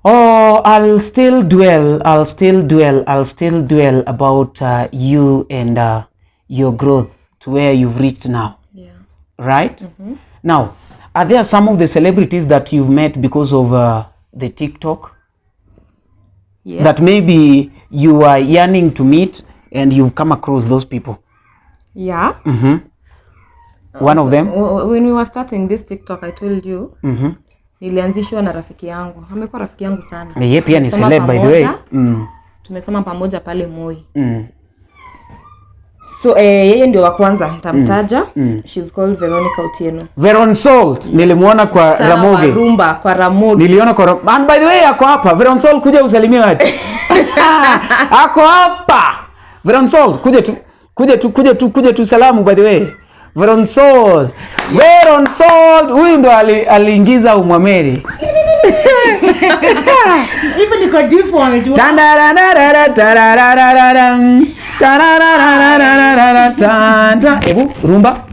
Oh, I'll still dwell, I'll still dwell, I'll still dwell about you and your growth to where you've reached now. Yeah. Right? Now, are there some of the celebrities that you've met because of the TikTok? Yes. That maybe you are yearning to meet and you've come across those people? Yeah. One of them? When we were starting this TikTok, I told you nilianzishwa na rafiki yangu. Amekuwa rafiki yangu sana. Yeye pia ni Tumesoma celeb by the way. pamoja. Tumesoma pamoja pale Moi. So yeye ndio wa kwanza nitamtaja. She's called Veronica Otieno. Veron Salt nilimuona kwa Msichana wa Ramogi. Rumba kwa Ramogi. Niliona kwa And by the way ako hapa. Veron Salt kuja usalimie watu. Ako hapa. Veron Salt kuja tu. Kuja tu, kuja tu, kuja tu salamu by the way. Veron Salt. Veron Salt huyu ndo aliingiza umwameri. Even niko default. Tandararara, tarararararam, tarararararara, tan, tan. Ebu rumba.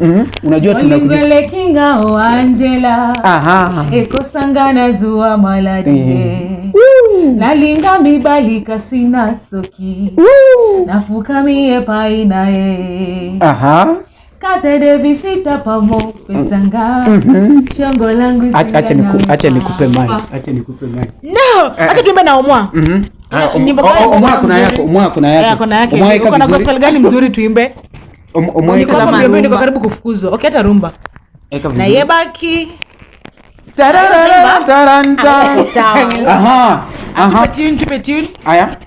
Unajua tunakuja. Olingwele kinga o Angela. Aha. Ekosangana zuwa maladie. Nalinga mibali kasina soki. Nafukamie painae. Aha. Katede visita pamo pesanga. Shongo langu Acha nikupe mic. Acha nikupe mic. No, acha tuimbe na Omwa. Nyimbo gani Omwa kuna mzuri? yako, Omwa kuna yake. Eh, kuna yake. Omwa weka Uko na vizuri. gospel gani mzuri tuimbe? Omwa weka Niko vizuri. mbio niko karibu kufukuzwa. Okay, hata rumba. Weka Na vizuri. yebaki. Tararara, taranta. Sawa. Aha. Aha. Tupe tune, tupe tune. Aya.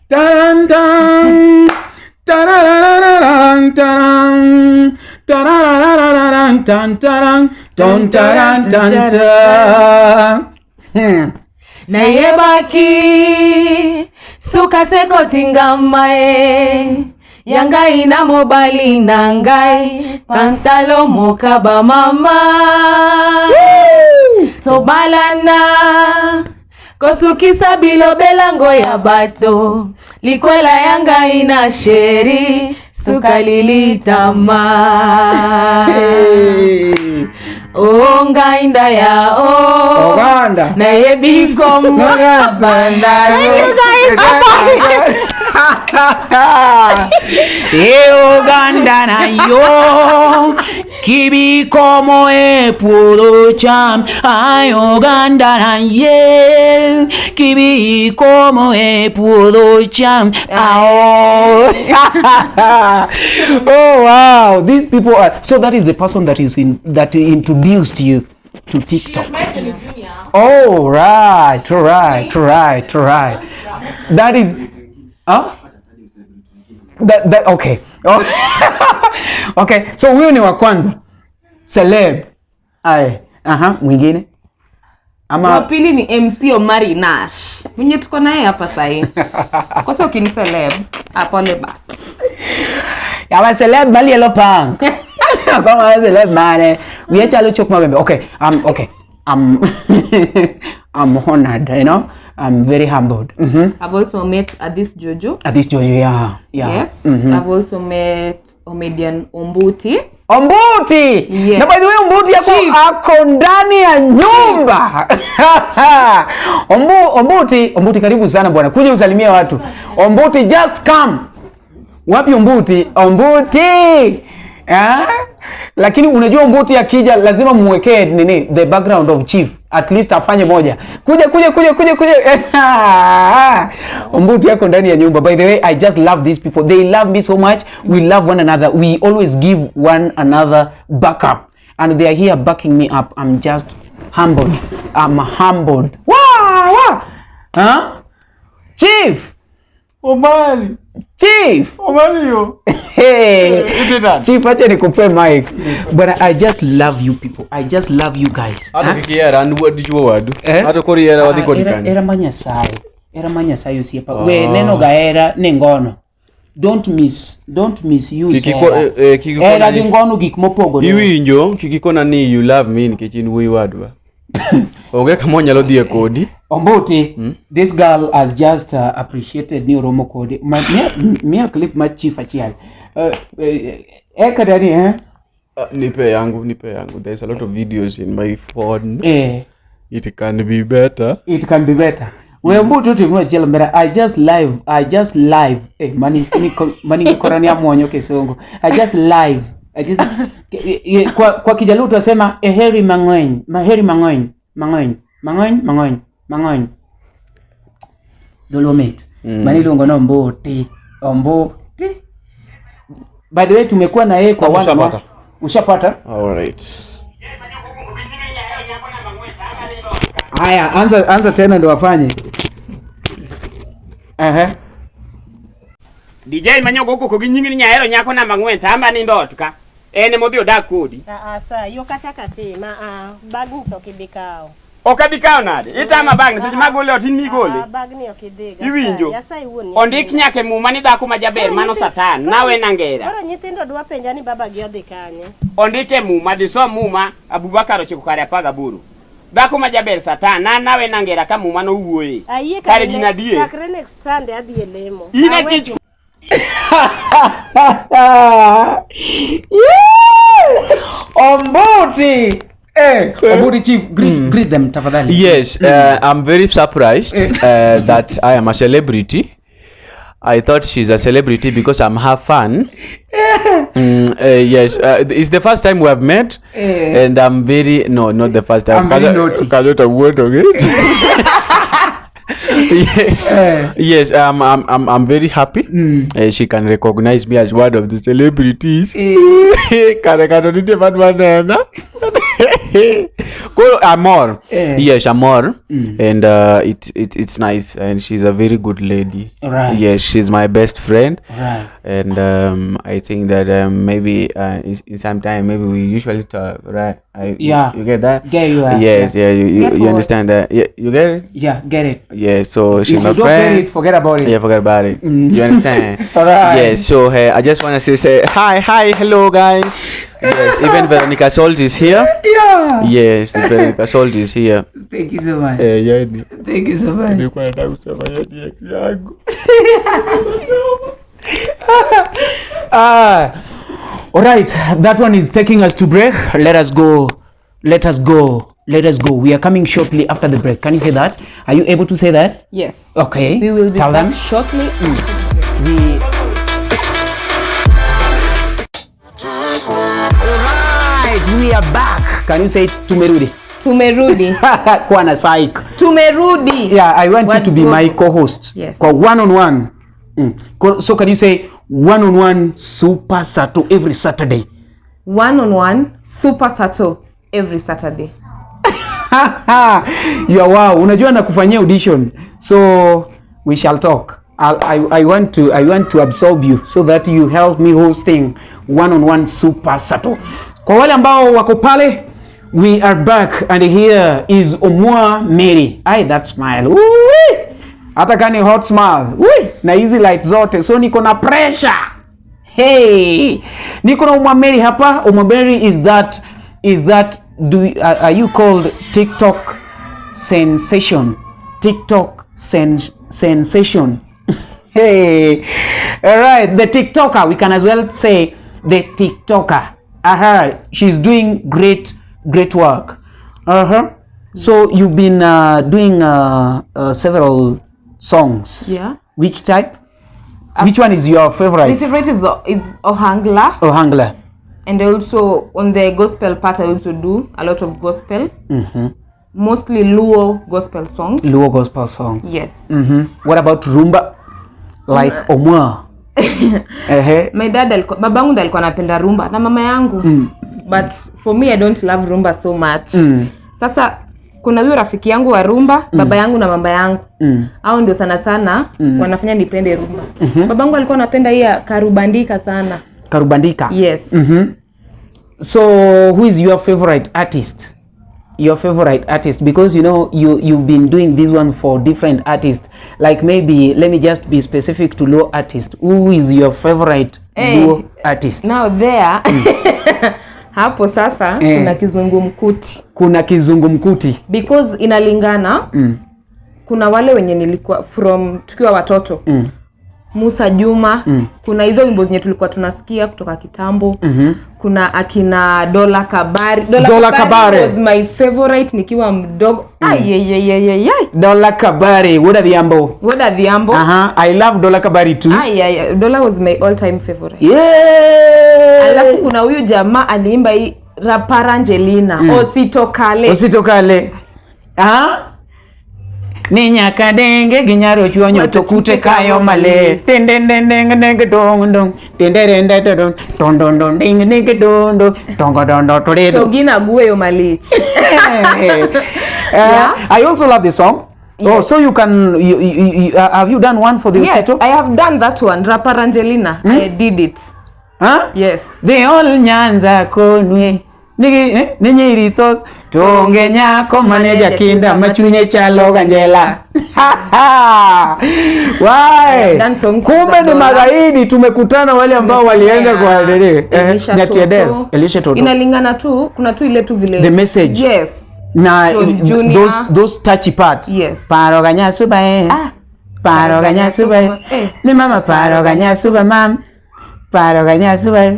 Taran, tan. Tarararararan, taran. Tarararararan, tan, taran. Ton, taran, tan, tan. Na yebaki suka sekotingamae yangai na mobali na ngai pantalo mokaba mama tobalana kosukisa bilobelango ya bato likwela ya ngai na sheri suka lilitama. Hey. O ngai ndaya o Oganda. nayebi kombo. E Uganda na yo kibikomo e puodho cham ay Uganda na ye kibikomo e puodho cham ao. Oh wow, these people are so, that is the person that is in that introduced you to TikTok. Oh right, right, right, right. That is, huh? That okay. Oh. Okay, so huyo ni wa kwanza. Celeb. Aye. Aha, mwingine. Wa Ama pili ni MC Omari Nash mwenye tuko naye hapa sahii. Kosa ukini celeb, apole basi. Yawa celeb mali yellow punk. Kama celeb mane. We chalo chok mabembe. Okay. Okay. I'm honored, you know. I'm very humbled. I've also met Adis Jojo. At this Jojo, yeah. Yeah. Yes. I've also met Omedian Ombuti. Ombuti. Yes. Na by the way Ombuti yako Chief. ako ndani ya nyumba. Ombuti, Ombuti karibu sana bwana. Kuja usalimie watu. Ombuti just come. Wapi Ombuti? Ombuti. Eh? Lakini unajua Ombuti akija lazima muwekee nini the background of chief. At least afanye moja. Kuja kuja kuja kuja kuja. Ombuti yako ndani ya nyumba. By the way, I just love these people. They love me so much. We love one another. We always give one another backup. And they are here backing me up. I'm just humbled. I'm humbled. Wow, wow. Huh? Chief. Omari, Chief. Omari yo. Hey. Ite nani? Chief, acha nikupe mic. But I just love you people. I just love you guys. Hata kikiera an dichuo wadu. Eh? Hata koro ihera wadhi kodi Era, kanye. era ma Nyasaye. Era ma Nyasaye osiepa. We neno ga hera ni ngono. Don't miss, don't misuse Kik iko- hera. kik ikona Hera gi ni- ngono gik mopogore. Iwinjo kik ikona ni you love me nikech in wuoyi wadwa. Onge kama onyalo dhiye kodi. Ombuti, this girl has just appreciated ni oromo kode. Miya clip mar chief achiel. Eka dani eh? Nipe yangu, nipe yangu. There's a lot of videos in my phone. Eh, It can be better. it can be better. We ombuti otimnu achiel mbera. I just live. I just live. Eh, mani ni mani ngikora ni amuonyo Kisungu. I just live. I just kwa Kijaluo tunasema eheri mang'eny, maheri mang'eny, mang'eny, mang'eny, mang'eny, mang'eny. Dholuo mit. Mani iluongo ni ombuti. Ombuti. By the way, tumekuwa na yeye kwa one Ushapata? Ushapata? All right. Haya, anza anza tena ndo wafanye. Ehe. DJ manyogo koko gi nying ni nyahero nyako namba ang'wen to amba nindo ot ka. En emodhi odak kodi. Ah, ah, sa yo kacha katim, ah, ah, bagni to ok ibi kawo. Ok abi kawo nade? Itama bagni seche magole ot in migole. Ah, bagni ok idhiga. Iwinjo? Nyasaye wuon. Ondik nyaka e muma ni dhako ma jaber mano Satan. Nawe nangera. Koro nyithindo dwa penja ni baba gi odhi kanye. Ondik e muma dhi som muma Abubakar ochiko kare 18. Dhako ma jaber Satan na nawe nangera ka muma nowuoye. Ayie Kare gin adier. Chakre next Sunday adhi e lemo. In Awe- achich Yeah! Ombuti. Eh, Ombuti chief, greet them tafadhali. Yes, I'm very surprised that I am a celebrity. I thought she's a celebrity because I'm her fan. Yes, it's the first time we have met, and I'm very no, not the first time. I'm very naughty. Cannot avoid okay? Yes, yes. I'm very happy. She can recognize me as one of the celebrities. Kare kare nitie bad manena. Koro amor. Yes, amor. And it's nice, and she's a very good lady. Yes, she's my best friend. And I think that maybe in some time maybe we usually talk, right? Yeah. You get that? Get you, Yes, yeah. You, Get you what? understand that? Yeah, you get it? Yeah, get it. Yeah. So she's If my you don't friend. get it, forget about it. Yeah, forget about it. You understand? Alright. Yeah, so I just want to say hi, hi, hello, guys. Yes, even Veronica Salt is here. Yeah. Yes, Veronica Salt is here. Thank you so much. Eh, yani Thank you so much. nilikuwa nataka kusema yani ex yangu. Ah, all right. That one is taking us to break. Let us go. Let us go. Let us go. We are coming shortly after the break. Can you say that? Are you able to say that? Yes. Okay. We will be Tell back them. shortly. We. Alright, we are back. Can you say tumerudi? Tumerudi. Kwa na psych. Tumerudi. Yeah, I want you to be my co-host. Yes. Kwa one on one. So can you say one on one Super Sato every Saturday? One on one Super Sato every Saturday. Yeah, wow. Unajua nakufanyia audition. So we shall talk. I want to absorb you so that you help me hosting one on one Super Sato. Kwa wale ambao wako pale, we are back and here is Omwa Mary. Ai, that smile. Ooh, hata kani hot smile. Ui, na hizi light zote. So niko na pressure. Hey, niko na Omwa Mary hapa. Omwa Mary is that are you called TikTok sensation? TikTok sensation. Hey, all right, the TikToker. We can as well say the TikToker. Aha, she's doing great work. So you've been doing several songs. Yeah. Which type? Which one is your favorite? My favorite is Ohangla. Ohangla. And also on the gospel part, I also do a lot of gospel. Mostly Luo gospel songs. Luo gospel songs. Yes. What about rumba? Like Omwa. My dad, babangu ndo alikuwa anapenda rumba na mama yangu. But for me, I don't love rumba so much. Sasa kuna huyo rafiki yangu wa rumba, baba yangu na mama yangu. Hao ndio sana sana wanafanya nipende rumba. Babangu alikuwa anapenda hii karubandika sana. Karubandika. Yes. So who is your favorite artist? Your favorite artist, because you know you've been doing this one for different artists. Like maybe let me just be specific to Luo artist. Who is your favorite Luo artist? Now there hapo sasa kuna kizungumkuti. Kuna kizungumkuti. Because inalingana. Kuna wale wenye nilikuwa from tukiwa watoto. Musa Juma. Kuna hizo wimbo zenye tulikuwa tunasikia kutoka kitambo. Kuna akina Dola Kabari. Dola Kabari. Was my favorite nikiwa mdogo. Ay, ay, ay, ay, ay, ay. Dola Kabari, Wuod Adhiambo. Wuod Adhiambo. I love Dola Kabari too. Ay, ay, ay. Dola was my all time favorite. Alafu kuna huyu jamaa aliimba hii Rapara Angelina. Ositokale. Ositokale. Ah? Ni nyaka denge gi nyaro chuonyo to kute kayo malit. Tendendendenge dong dong. Tenderende dong dong dong dong ding ding dong dong. Tongo dong dong toredo. To gin agweyo malich. Yeah. I also love the song. Oh, so you can you, you, you, have you done one for the Yes, Osito? I have done that one. Rapara Angelina. I did it. Huh? Yes. The all Nyanza konwe. Nigi ni nyiri thoth to onge nyako mane jakinda machunye chalo ganjela. Why? Done songs Kumbe za ni Dola. magaidi, tumekutana wale ambao walienda kwa nini Elisha Nyatiedero, Toto. Elisha Toto. Inalingana tu, kuna tu ile tu vile The message. Yes. Na Tom Junior. those touchy parts. Yes. Paro ganyasuba eh. Ah. Paro ganyasuba eh. Eh. Ni mama paro ganyasuba mam. Paro ganyasuba eh.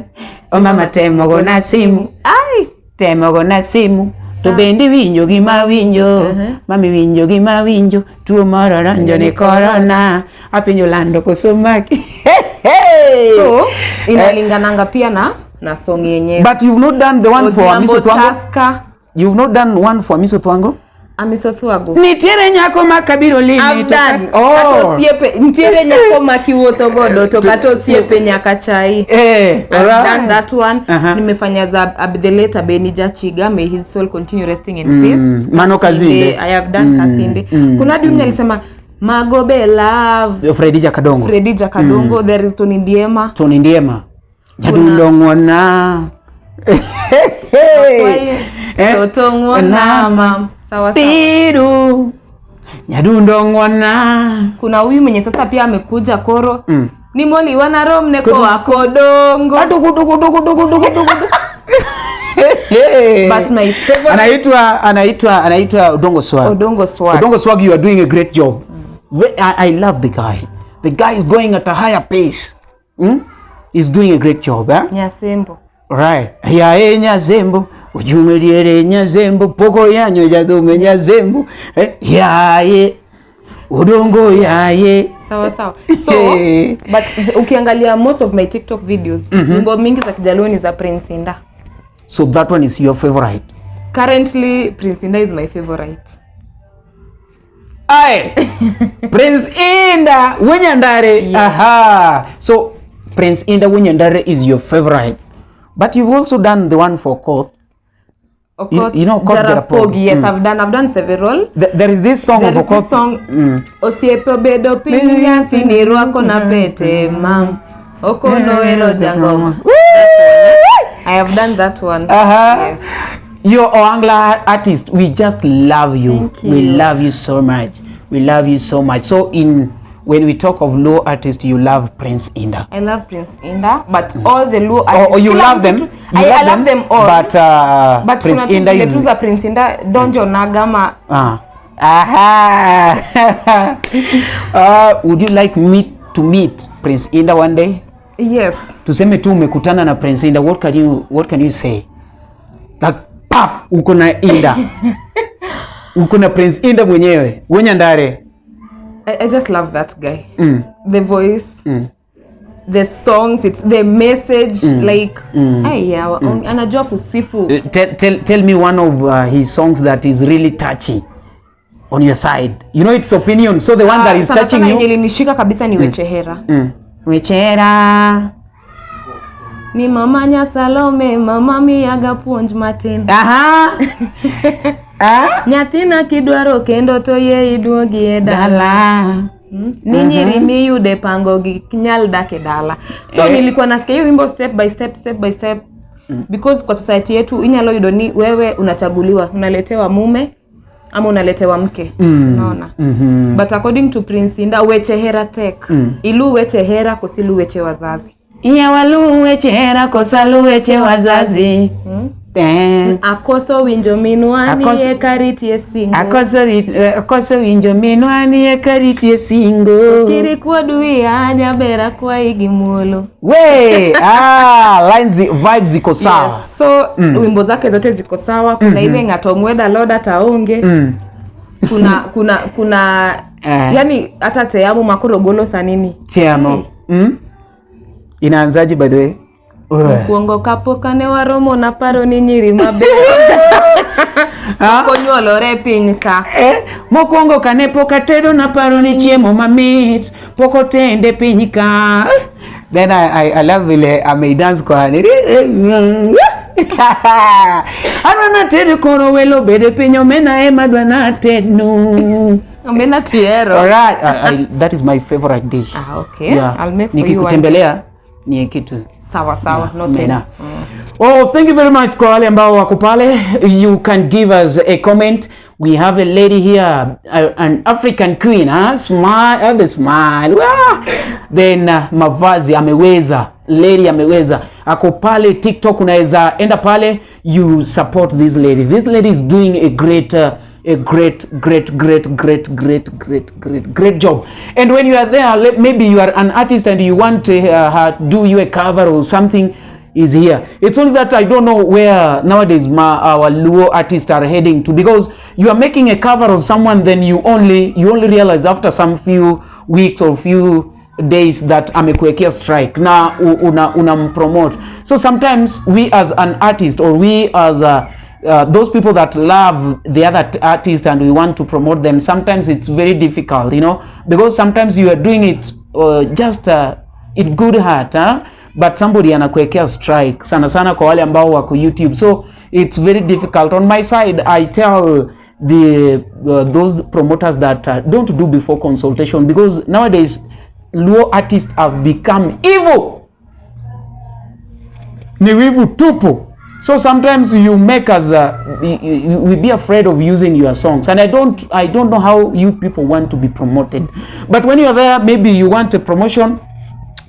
O mama temo gona simu. Ai. Temo gona simu. To bende winjo gima winjo. Mami winjo gima winjo. Tuo moro donjo ni corona. Apenjo lando koso maki. So, inalingananga pia na song yenyewe. But you've not done the one for Odhiambo Amiso Twango. Tusker. You've not done one for Amiso Twango. Amiso Thwago. Nitiere nyako ma kabiro limi I've to ka- done. Kata Oh. osiepe, nitiere nyako ma kiwuotho godo to kata osiepe nyaka chai. Eh, I've alright. done that one. Nimefanya za the late Abeni Jachiga, may his soul continue resting in peace. Mano Kazinde. I have done Kasinde. Kuna hadi mwenye alisema Magobe love Fredi Jakadongo. Fredi Jakadongo, there is Tony Ndiema. Tony Ndiema. Nyadundo ng'wona. Eh, Toto ng'wona mam. Sawa sawa. Piru. Nyadundo ng'wona. Kuna huyu mwenye sasa pia amekuja koro. Ni moli wana romne koa kodongo. Adugu dugu dugu dugu dugu dugu. But my favorite Anaitwa Odongo Swag. Odongo Swag. Odongo Swag, you are doing a great job. I love the guy. The guy is going at a higher pace. He's doing a great job, eh? Nyasembo. Right. Yae Nyazembo, ujumeliere Nyazembo, poko yanyo jadhume Nyazembo. Eh? Yae Odongo yae. Sawa sawa. So, but ukiangalia most of my TikTok videos, wimbo mingi za Kijaluo ni za Prince Indah. So that one is your favorite. Currently Prince Indah is my favorite. Aye. Prince Indah Wenyandare. Yes. Aha. So Prince Indah Wenyandare is your favorite. But you've also done the one for Koth. Okoth, You know Okoth Jarapogi. Yes, I've done several. There is this song There of is Okoth. this song Osiepe obedo piny nyathini rwako na pete mam Okono ero jangoma. I have done that one. Yes. You're Ohangla artist. We just love you. Thank We you. love you so much. We love you so much. So in when we talk of Luo artist, you love Prince Indah. I love Prince Indah, but all the Luo Or you kila love mtu them. tu- You I love them all. But, but Prince kuna tu Indah zile is tu za Prince Indah donjo nagama. Ah. Aha. Would you like me to meet Prince Indah one day? Yes. Tuseme tu umekutana na Prince Indah, what can you say? Like pap, uko na Indah. Uko na Prince Indah mwenyewe, Wenyandare. I just love that guy. The voice, the songs, it's the message, like ay, yeah, anajua kusifu. Tell me one of his songs that is really touchy on your side. You know it's opinion, so the one that is Sana touching sana yenye you. ilinishika kabisa ni Wechehera. Wechera. Ni mama nya Salome, mama miyaga puonj matin. Aha. Ah? Nyathina kidwaro kendo to yie iduogi e dala. Dala. Ni nyiri miyude pango gi nyal dak e dala. So nilikuwa nasikia hiyo wimbo step by step, step by step, because kwa society yetu inyalo yudo ni wewe unachaguliwa, unaletewa mume ama unaletewa mke, unaona? But according to Prince Indah, weche hera tek, ilu weche hera kosi ilu weche wazazi. Iya walu wechera kosa lu weche wazazi. Eh. Akoso winjo minwa Akoso- ni karitie singo. Akoso winjo minwa ni karitie singo. Kiri kuod wiya jaber akwayi gi muolo. We, lines vibes ziko sawa. Yes. So wimbo zake zote ziko sawa. Kuna ile ng'ato ng'weda loda taonge. Kuna Eh. yani hata teamu makoro golo sanini. Te amo. Inaanzaje by the way? Mokwongo kapok ane waromo naparo ni nyiri maber konyuolore piny ka. Mokwongo kane pok atedo naparo ni chiemo mamit pok otende piny ka. Then I love vile ameidance kwa nini. Adwa natedo koro welo bede piny omena ema adwa natednu. Omena tiero. Alright, that is my favorite dish. Ah, okay. Yeah. I'll make for you one. Nikikutembelea ni kitu Sawa sawa, noted. Mena. Well, thank you very much kwa wale ambao wako pale. You can give us a comment. We have a lady here, an African queen, huh? Smile, the smile. Wah! Then mavazi ameweza, lady ameweza. Ako pale TikTok, unaweza enda pale, you support this lady. This lady is doing a great a great great great great great great great great job. And when you are there, maybe you are an artist and you want to her do you a cover or something, is here. It's only that I don't know where nowadays our Luo artists are heading to, because you are making a cover of someone, then you only realize after some few weeks or few days that amekuwekea strike na unampromote. So sometimes we as an artist, or we as a those people that love the other artist and we want to promote them, sometimes it's very difficult, you know, because sometimes you are doing it just in good heart, huh? But somebody anakuwekea strike, sana sana kwa wale ambao wako YouTube. So it's very difficult. On my side, I tell the those promoters that don't do before consultation, because nowadays Luo artists have become evil. Ni wivu tupu. So sometimes you make us we be afraid of using your songs, and I don't know how you people want to be promoted. But when you're there, maybe you want a promotion.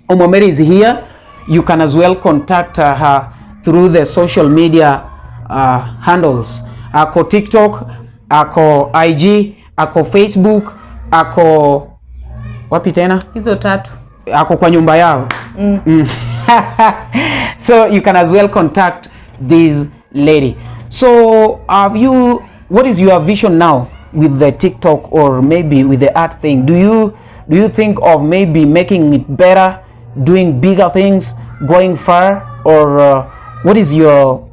Omameri is here. You can as well contact her through the social media handles. Ako TikTok, ako IG, ako Facebook, ako wapi tena? Hizo tatu. Ako kwa nyumba yao. So you can as well contact this lady. So have you, what is your vision now with the TikTok or maybe with the art thing? Do you think of maybe making it better, doing bigger things, going far, or what is your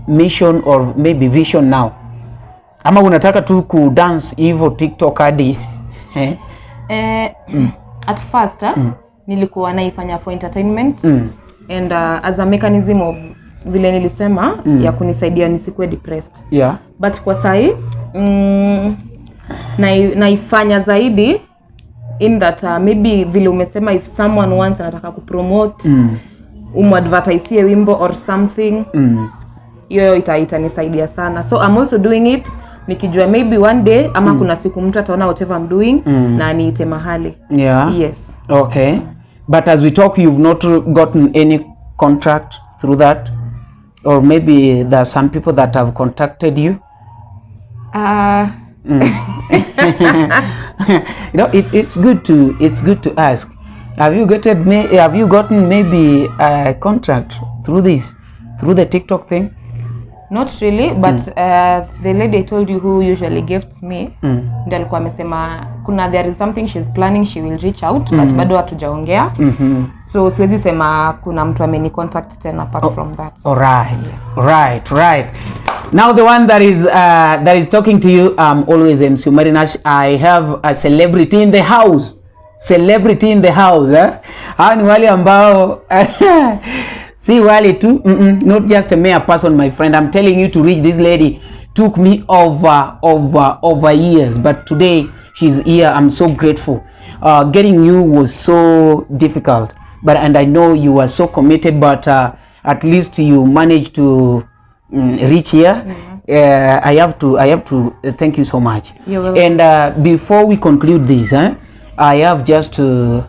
mission or maybe vision now? Ama unataka tu ku dance hivyo TikTok hadi eh? At first nilikuwa naifanya for entertainment and as a mechanism of vile nilisema ya kunisaidia nisikuwe depressed. Yeah. But kwa sahi naifanya zaidi in that maybe vile umesema if someone wants anataka kupromote umadvertise wimbo or something, hiyo itanisaidia sana. So I'm also doing it nikijua maybe one day ama kuna siku mtu ataona whatever I'm doing na niite mahali. Yeah. Yes. Okay. But as we talk, you've not gotten any contract through that? Or maybe there are some people that have contacted you? You know, it's good to ask. Have you gotten maybe a contract through this, through the TikTok thing? Not really, but the lady I told you who usually gifts me, ndio alikuwa amesema kuna there is something she's planning, she will reach out, but bado hatujaongea. So siwezi sema kuna mtu ameni contact tena apart from that. All right. Yeah. Right. Now the one that is talking to you, always MC Omari Nash. I have a celebrity in the house. Celebrity in the house, eh? Hao ni wale ambao si wale tu, not just a mere person, my friend. I'm telling you, to reach this lady took me over years, but today she's here. I'm so grateful. Getting you was so difficult, but and I know you were so committed, but at least you managed to reach here. I have to thank you so much. You're welcome. And before we conclude this, I have just to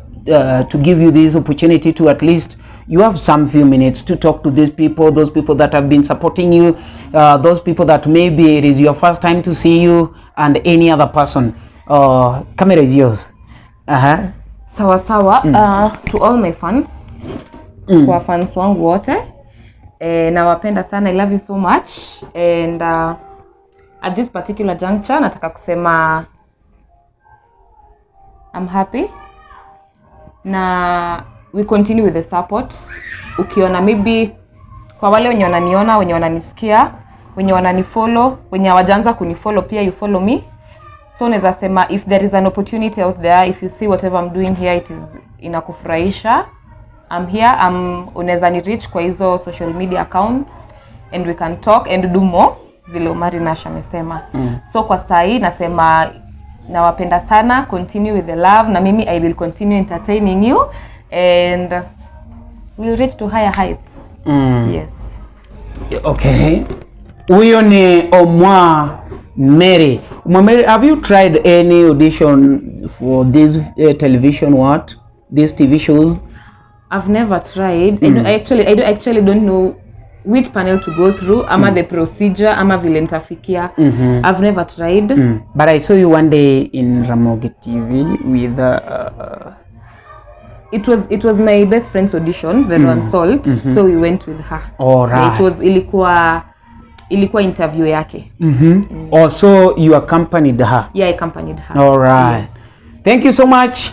give you this opportunity to at least You have some few minutes to talk to these people, those people that have been supporting you, those people that maybe it is your first time to see you, and any other person. Camera is yours. Sawa sawa. To all my fans, kwa fans wangu wote, nawapenda sana. I love you so much, and at this particular juncture nataka kusema I'm happy na we continue with the support. Ukiona maybe kwa wale wenye wananiona, wenye wananisikia, wenye wananifollow, wenye hawajaanza kunifollow pia, you follow me. So naweza sema if there is an opportunity out there, if you see whatever I'm doing here, it is inakufurahisha, I'm here. Unaweza ni reach kwa hizo social media accounts and we can talk and do more, vile Omari Nash amesema. So kwa sahii nasema nawapenda sana. Continue with the love, na mimi I will continue entertaining you and we'll reach to higher heights. Yes. Okay. Huyo ni Omwa Mary. Omwa Mary, have you tried any audition for this television, what? These TV shows? I've never tried. I actually don't know which panel to go through, ama the procedure, ama vile nitafikia. I've never tried. But I saw you one day in Ramogi TV with It was my best friend's audition, Veron Salt, so we went with her. All right. It was ilikuwa interview yake. Oh, so you accompanied her. Yeah, I accompanied her. All right. Yes. Thank you so much.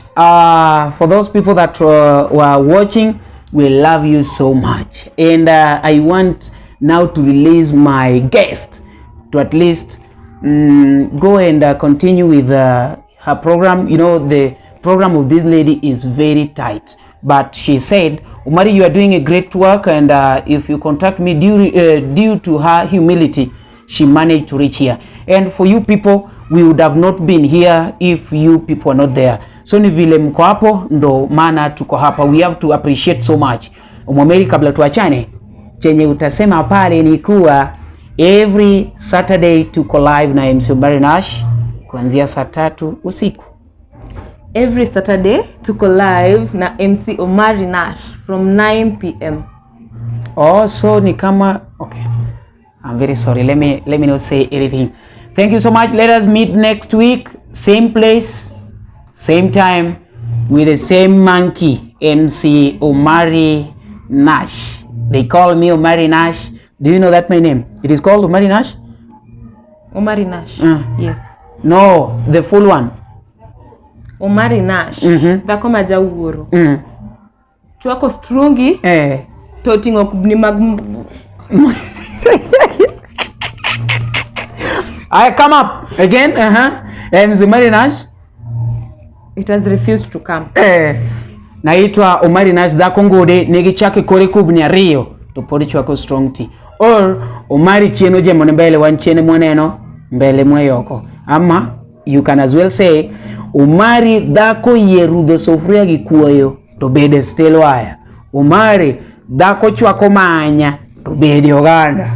For those people that were watching, we love you so much. And I want now to release my guest to at least go and continue with her program. You know, the program of this lady is very tight. But she said, "Omari, you are doing a great work, and if you contact me," due to her humility, she managed to reach here. And for you people, we would have not been here if you people are not there. So ni vile mko hapo ndo maana tuko hapa. We have to appreciate so much. Omwameri, kabla tuachane, chenye utasema pale ni kuwa every Saturday tuko live na MC Omari Nash kuanzia saa 3 usiku. Every Saturday tuko live na MC Omari Nash from 9 p.m. Oh, so ni kama, okay. I'm very sorry. Let me not say anything. Thank you so much. Let us meet next week, same place, same time, with the same monkey, MC Omari Nash. They call me Omari Nash. Do you know that my name? It is called Omari Nash? Omari Nash. Yes. No, the full one. Omari Nash. Dhako ma jawuoro. Chwako strungi to oting'o kubni mag I come up again. MC Omari Nash. It has refused to come. Naitwa Omari Nash, dhako ngude nigi chake kore kubni ariyo to pod chwako strong tea, or Omari chien ojemo ne mbele, wan chien mwaneno mbele mweyoko, ama you can as well say Omari dhako yie rudho sufuria gi kuoyo to bede still wire. Omari dhako chwako manya to bede oganda.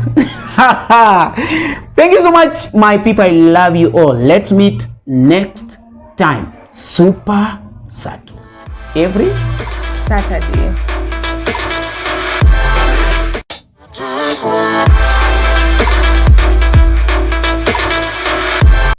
Thank you so much, my people. I love you all. Let's meet next time. Super Satu every Saturday.